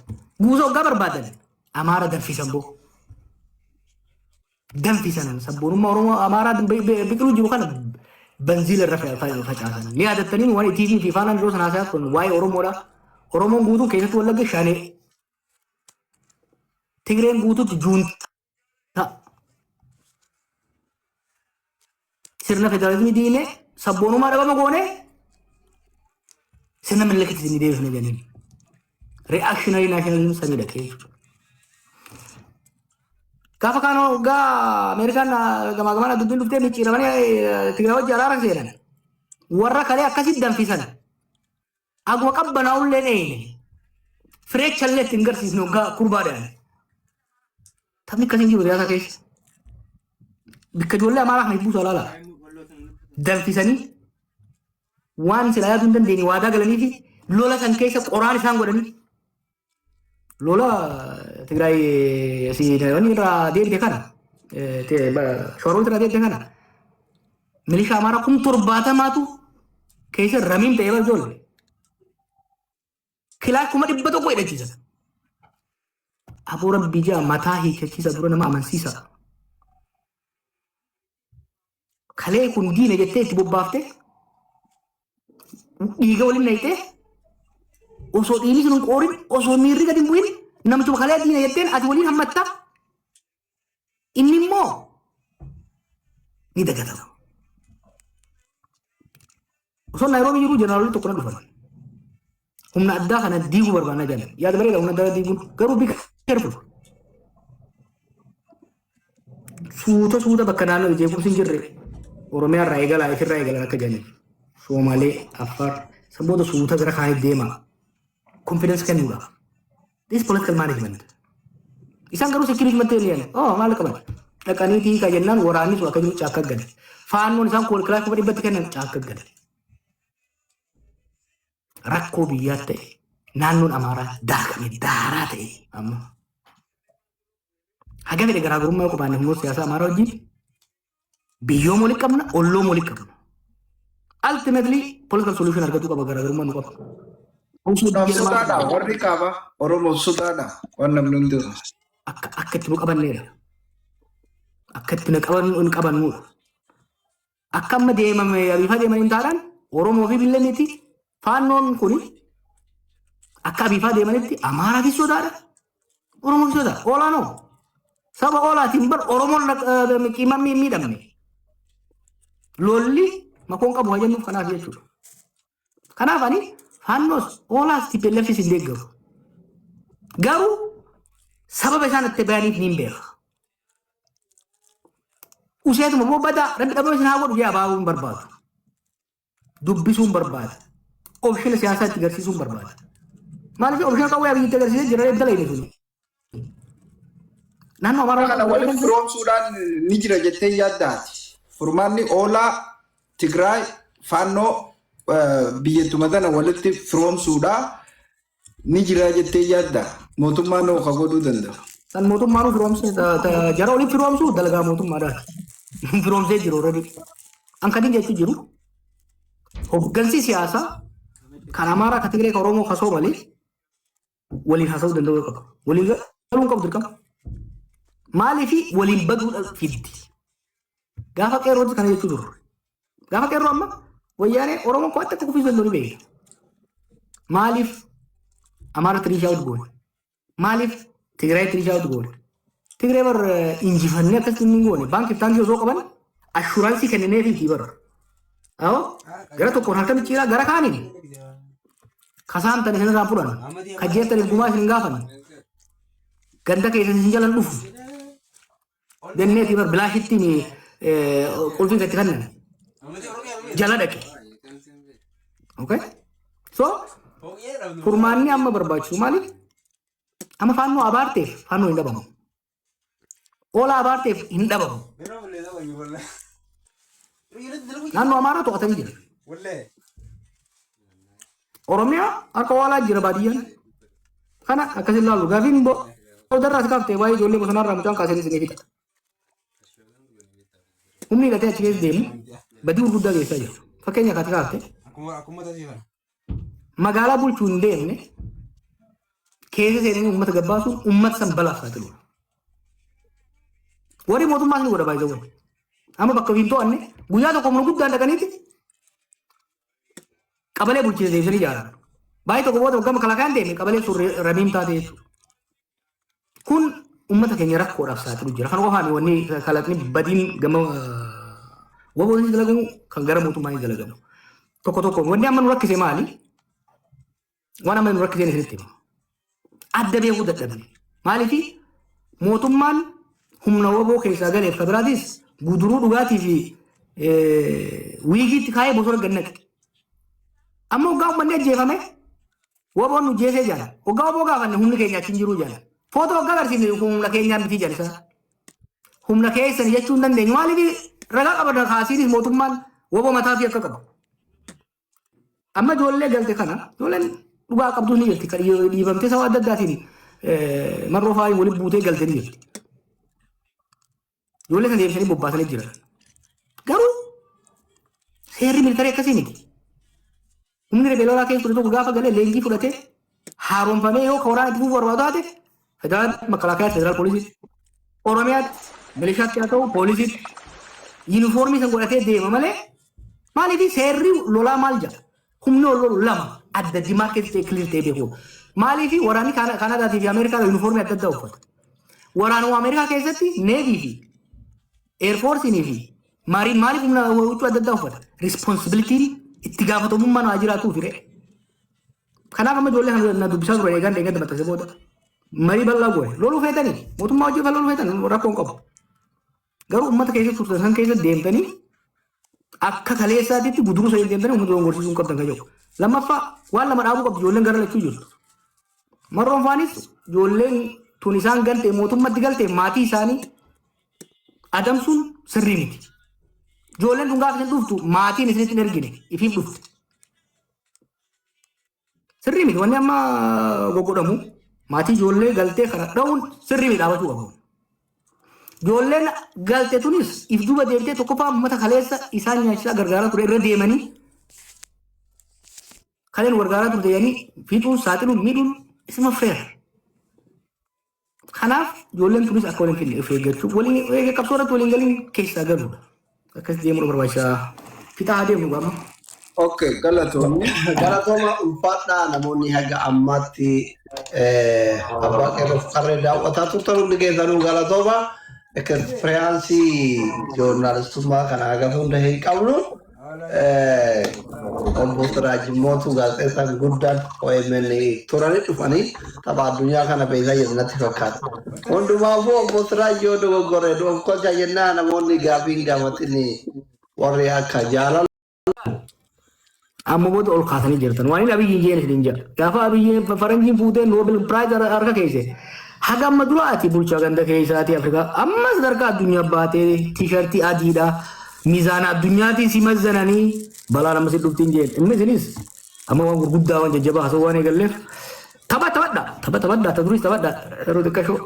Guutuu hoggaa barbaadan Amaara danfisan boo. Danfisan sabboonummaa Oromoo Amaaraa biqiluu jiru kana banziila irra facaasan. Ni yaadattanii waan TV fi Faanaan yeroo sana haasayaa turan waa'ee Oromoodha. Oromoon guutuun keessatti Wallagga shanee. Tigreen guutuutti juuntaa. Sirna federaalizimii diinee sabboonummaa dhabama goonee sirna Minilikatti ni deebifne jedhanii. Reactionary nationalism sanii dhaqee jechuudha. Gaafa kaan hoggaa Ameerikaan gamaa gamaan dubbiin dhuftee micciiramanii Tigraay wajji araara seenan. Warra kalee akkasitti danfisan. Aguma qabbanaa'ullee dheeyne. Fireechallee ittiin garsiisne hoggaa kurbaadhaan. Taphni akkasiin jiru siyaasa keessa. Bikka ijoollee Amaaraa kan buusu alaala. Danfisanii Waan silaa yaaduu hin dandeenye waadaa galanii fi lola san keessa qoraan isaan godhanii lola Tigraay wanni irraa deemte kana, Shawaroota irraa deemte kana, milishaa Amaaraa 70,000tu keessa ramiin ta'ee bara ijoollee. Kilaa 100,000 hidhachiisan. Aboo rabbii jaa mataa hiikachiisa dura nama amansiisa. Kalee kun diina jettee itti bobbaaftee dhiiga waliin naqxee, osoo dhiigni sun hin qoorin, osoo miirri gadi hin bu'in, namichuma kalee diina jetteen ati waliin hammatta, inni immoo ni dagatama. Osoo Naayiroobii jiru jeneraalonni tokko na dhufan. Humna addaa kana diiguu barbaanna jedhan. Yaada bareeda humna addaa diiguun, garuu be careful. Suuta suuta bakka naannoo jeequmsi hin jirre Oromiyaa irraa eegalaa, ifirraa eegalan akka jedhaniif. Soomalee, Affaar, san booda suuta gara kaanitti deema. Confidence kennuudhaaf. This political management. Isaan garuu security mattee ni jedhan. Oh, maal qaban? Dhaqanii hiikaa jennaan waraanni sun akka jiru caakka gale. Faannoon isaan kilaas 100,000 kennan caakka gale. Rakkoo biyyaa ta'e, naannoon Amaaraa daakame, daaraa ta'e amma. Haga fedhe garaagarummaa yoo qabaanne humnoota siyaasaa Amaaraa wajjin, biyyooma walitti qabna, ollooma walitti qabna. Ultimately political solution argachuu qaba garaagarummaa nu qaba. Oromoodhaaf sodaadha. Warri kaaba Oromoof sodaadha. Waan namni hundi. Akka itti nu qabanneedha. Akka itti nu qabannuudha. Akka amma deemame abiifaa deemaniin taanaan Oromoo fi billee miti, faannoon kuni akka abiifaa deemanitti Amaaraafis sodaadha. Oromoo fi sodaadha. Olaanoo. Saba oolaatiin bar Oromoon qiimaan miidhamne. Lolli makoon qabu haa jennuuf kanaaf jechuudha. Kanaaf ani faannoos oolaas TPLFis hin deeggaru. Garuu sababa isaan itti bayaniif niin beeka. Useetuma boo badaa rabbi dhabama isin haa godhu jee abaabuu hin barbaadu. Dubbisuu hin barbaada. Option siyaasaa itti agarsiisuu hin barbaada. Maaliif option qawwee Abiyyi itti agarsiisee jira dhala inni sun. Naannoo Amaaraa Kana walitti firoomsuudhaan ni jira jettee yaaddaati. Furmaanni oolaa Tigraay faannoo biyyatuma tana walitti firoomsuudha ni jira jettee yaadda. Mootummaan hoo ka godhuu danda'a? San mootummaan firoomsee jara walitti firoomsuu dalagaa mootummaadhaati. Firoomsee jiru already. An kan jechuu jiru hoggansi siyaasaa kan Amaaraa, kan Tigree, kan Oromoo, kan Soomalee waliin haasa'uu danda'uu qaba. Waliin galuun qabu dirqama. Maaliif waliin baduudha fiddi. Gaafa qeerrootti kana jechuu turre. Gaafa qeerroo amma wayyaanee Oromoon kophaatti akka kuffisuu danda'u ni beekna. Maaliif Amaara reach out goone? Maaliif Tigraay reach out goone? Tigree bar injifannee akkasitti hin goone. Baankiif taankii osoo qaban assurance kennineefiiti bar. Awoo gara tokkoon harka micciiraa, gara kaaniin kasaamtan isin irraa fudhan, kajeertaniif gumaa isin gaafan, ganda keessan isin jalan dhufu jenneeti bar bilaashittiin qulfii gatti kennan jala dhaqe. Okay? So furmaanni amma barbaachisu maali? Amma faannoo abaarteef faannoo hin dhabamu. Oolaa abaarteef hin dhabamu. Naannoo Amaaraa to'atanii jira. Oromiyaa akka oolaa jira baadiyyaan. Kana akkasin ilaalu gaafiin boodarraa si kaaftee waa'ee ijoollee bosonaarraa mucaan kaasee isinii fixa. Humni hidhatee achi keessa deemu badii gurguddaa geessaa jira. Fakkeenya kaati kaafte magaalaa bulchuu hin deemne keessa seenanii uummata gabbaasuun uummata san balaaf saaxiluudha. Warri mootummaas ni godha baay'ee. Amma bakka hin to'anne guyyaa tokko humna guddaan dhaqaniiti qabalee bulchiinsa deebisanii ijaaran. Baay'ee tokko booda waggaa makalaakaan deeme qabalee sun ramiim taate jechuudha. Kun uummata keenya rakkoodhaaf saaxilu jira. Kan qofaan wanni kalaqni badiin gama WBO'n dalagamu kan gara mootummaan dalagamu. Tokko tokko wanni amma nu rakkise maali? Waan amma nu rakkiseen isinitti hima. Adda beekuu dadhabne. Maaliifi mootummaan humna WBO keessaa galeef kan biraatis guduruu dhugaatii fi wiigiitti kaayee bosona gad naqe. Amma waggaa uummanni ajjeefame WBOn nu jeesee jala. Waggaa WBO gaafanne humni keenya achi hin jiru jala. Footoo waggaa agarsiifne humna keenyaa miti jala isaa. Humna keessan jechuu hin dandeenyu. Maaliif ragaa qabna kaasiinis mootummaan WBO mataa fi akka qabu. Amma ijoollee galte kana ijoolleen dhugaa qabdu ni jirti. Kan dhiibamtee sababa adda addaatiin marroo fa'aa waliin buutee galte ni jirti. Ijoollee sana deebisanii bobbaasanii jiran. Garuu seerri militarii akkasii miti. Humni riphee lolaa keessa ture tokko gaafa galee leenjii fudhatee haaromfamee yoo ka waraana itti fufuu barbaadu taate, federaal makalaakaa, federaal poolisii, Oromiyaatti milishaatti haa ta'u poolisiitti, yuunifoormii san godhatee deema malee. Maaliif? Seerri lolaa maal jedha? Humni ol lolu lama adda dimaa keessa ta'e, clear ta'ee beeku. Maaliif waraanni Kaanaadaatii fi Ameerikaa yuunifoormii adda addaa uffata? Waraanuma Ameerikaa keessatti Navy fi Air Force fi Marine maaliif humna huccuu adda addaa uffata? Responsibilityn, itti gaafatamummaan haa jiraatu fire. Kanaaf amma ijoollee kana na dubbisaa turan eegan eegan maxxanse booda marii bal'aa goone. Loluu feetanii, mootummaa hojii loluu feetan, rakkoo hin qabu. Garuu uummata keessa turtan san keessa deemtanii akka kaleessaatitti guduruu sanii deemtanii uummata dogongorsiisuu hin qabdan kan jedhu. Lammaffaa, waan lama dhaabuu qabdu ijoolleen gara lachuu jirtu. Marroon faanis ijoolleen tun isaan galte, mootummatti galte, maatii isaanii adamsuun sirrii miti. Ijoolleen tun gaafa isin dhuftu maatiin isinitti hin ergine, ifiif dhufte. Sirrii miti wanni amma goggodhamu. Maatii ijoollee galtee kana dha'uun sirrii miti, dhaabachuu qabu. Ijoolleen galte tunis if duuba deebitee tokkoffaa uummata kaleessa isaan nyaachisaa gargaaraa ture irra deemanii kaleen gargaaraa turte jedhanii fiixuun, saaxiluun, miidhuun isuma feera. Kanaaf ijoolleen tunis akka waliin finne of eeggachuu, waliin qabsoo irratti waliin galiin keessaa galuudha. Akkas deemuun barbaachisaa. Fixaa adeemu gama. Okay, galatoomni. Galatooma, ulfaadhaa. Namoonni haga ammaatti abbaa qeerroof qarree daawwataa turtan hundi keessanuu galatooma. Experience joornaalistummaa kana haga hunda hin qabnu. Obbo Siraaj Mootuu, gaazexeessaan guddaan OMN turanii dhufanii tapha addunyaa kana beekaa jiru natti fakkaata. Hundumaafuu obbo Siraaj yoo dogoggore of kolcha jennaa. Namoonni gaafii hin gaafatin warri akka jaalala. Amma booda ol kaasanii jirtan. Waan inni Abiyyiin jeen isin jedha. Gaafa Abiyyiin faranjiin fuutee Nobel Prize harka keesse. Haga amma dura ati bulchaa ganda keessaati Afrikaa. Amma sadarkaa addunyaa baatee T-shirtii adiidha. Miizaana addunyaatiin si mazzananii balaan amma si dhuftiin jeen. Inni isinis amma waan gurguddaa, waan jajjabaa haasawuu waan eegalleef tapha taphadha. Tapha taphadha. Ta duris taphadha. Yeroo xiqqashoo.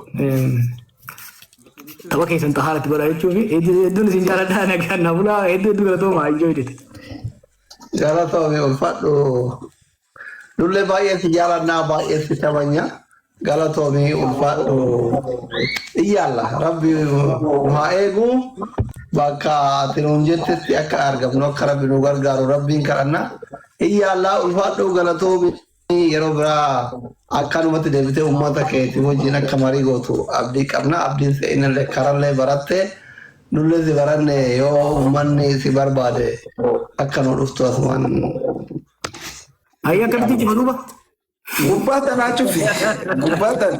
Tapha keessan xahaaratti godha jechuun hedduun isin jaaladha. Nagaan na bulaa. Hedduu hedduu galatoomaa, enjoyed it. Galatoome, ulfaadhu. Lullee baay'ee si jaalannaa, baay'ee si kabanya. Galatoome, ulfaadhu. Iyyaalla, rabbi nu haa eegu. Bakka ati nuun jettetti akka argamnu akka rabbi nu gargaaru rabbiin kadhanna. Iyyaalla, ulfaadhu, galatoomi. Yeroo biraa akkanumatti deebitee uummata keetii wajjin akka marii gootu abdii qabna. Abdiin seenallee karallee baratte, nullee si baranne. Yoo uummanni si barbaade akka nu dhuftu asumaan. Ayyaa, akkamitti cufa duuba? Gubbaa tanaa cufi. Gubbaa tan.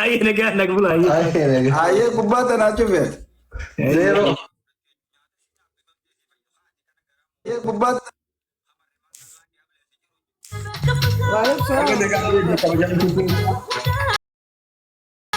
Ayyaa, nagaan nag bulaa. Ayyee. Ayyee, gubbaa tanaa cufi. Zero. Ayyee, gubbaa. Akka nagaa kabajamtuu.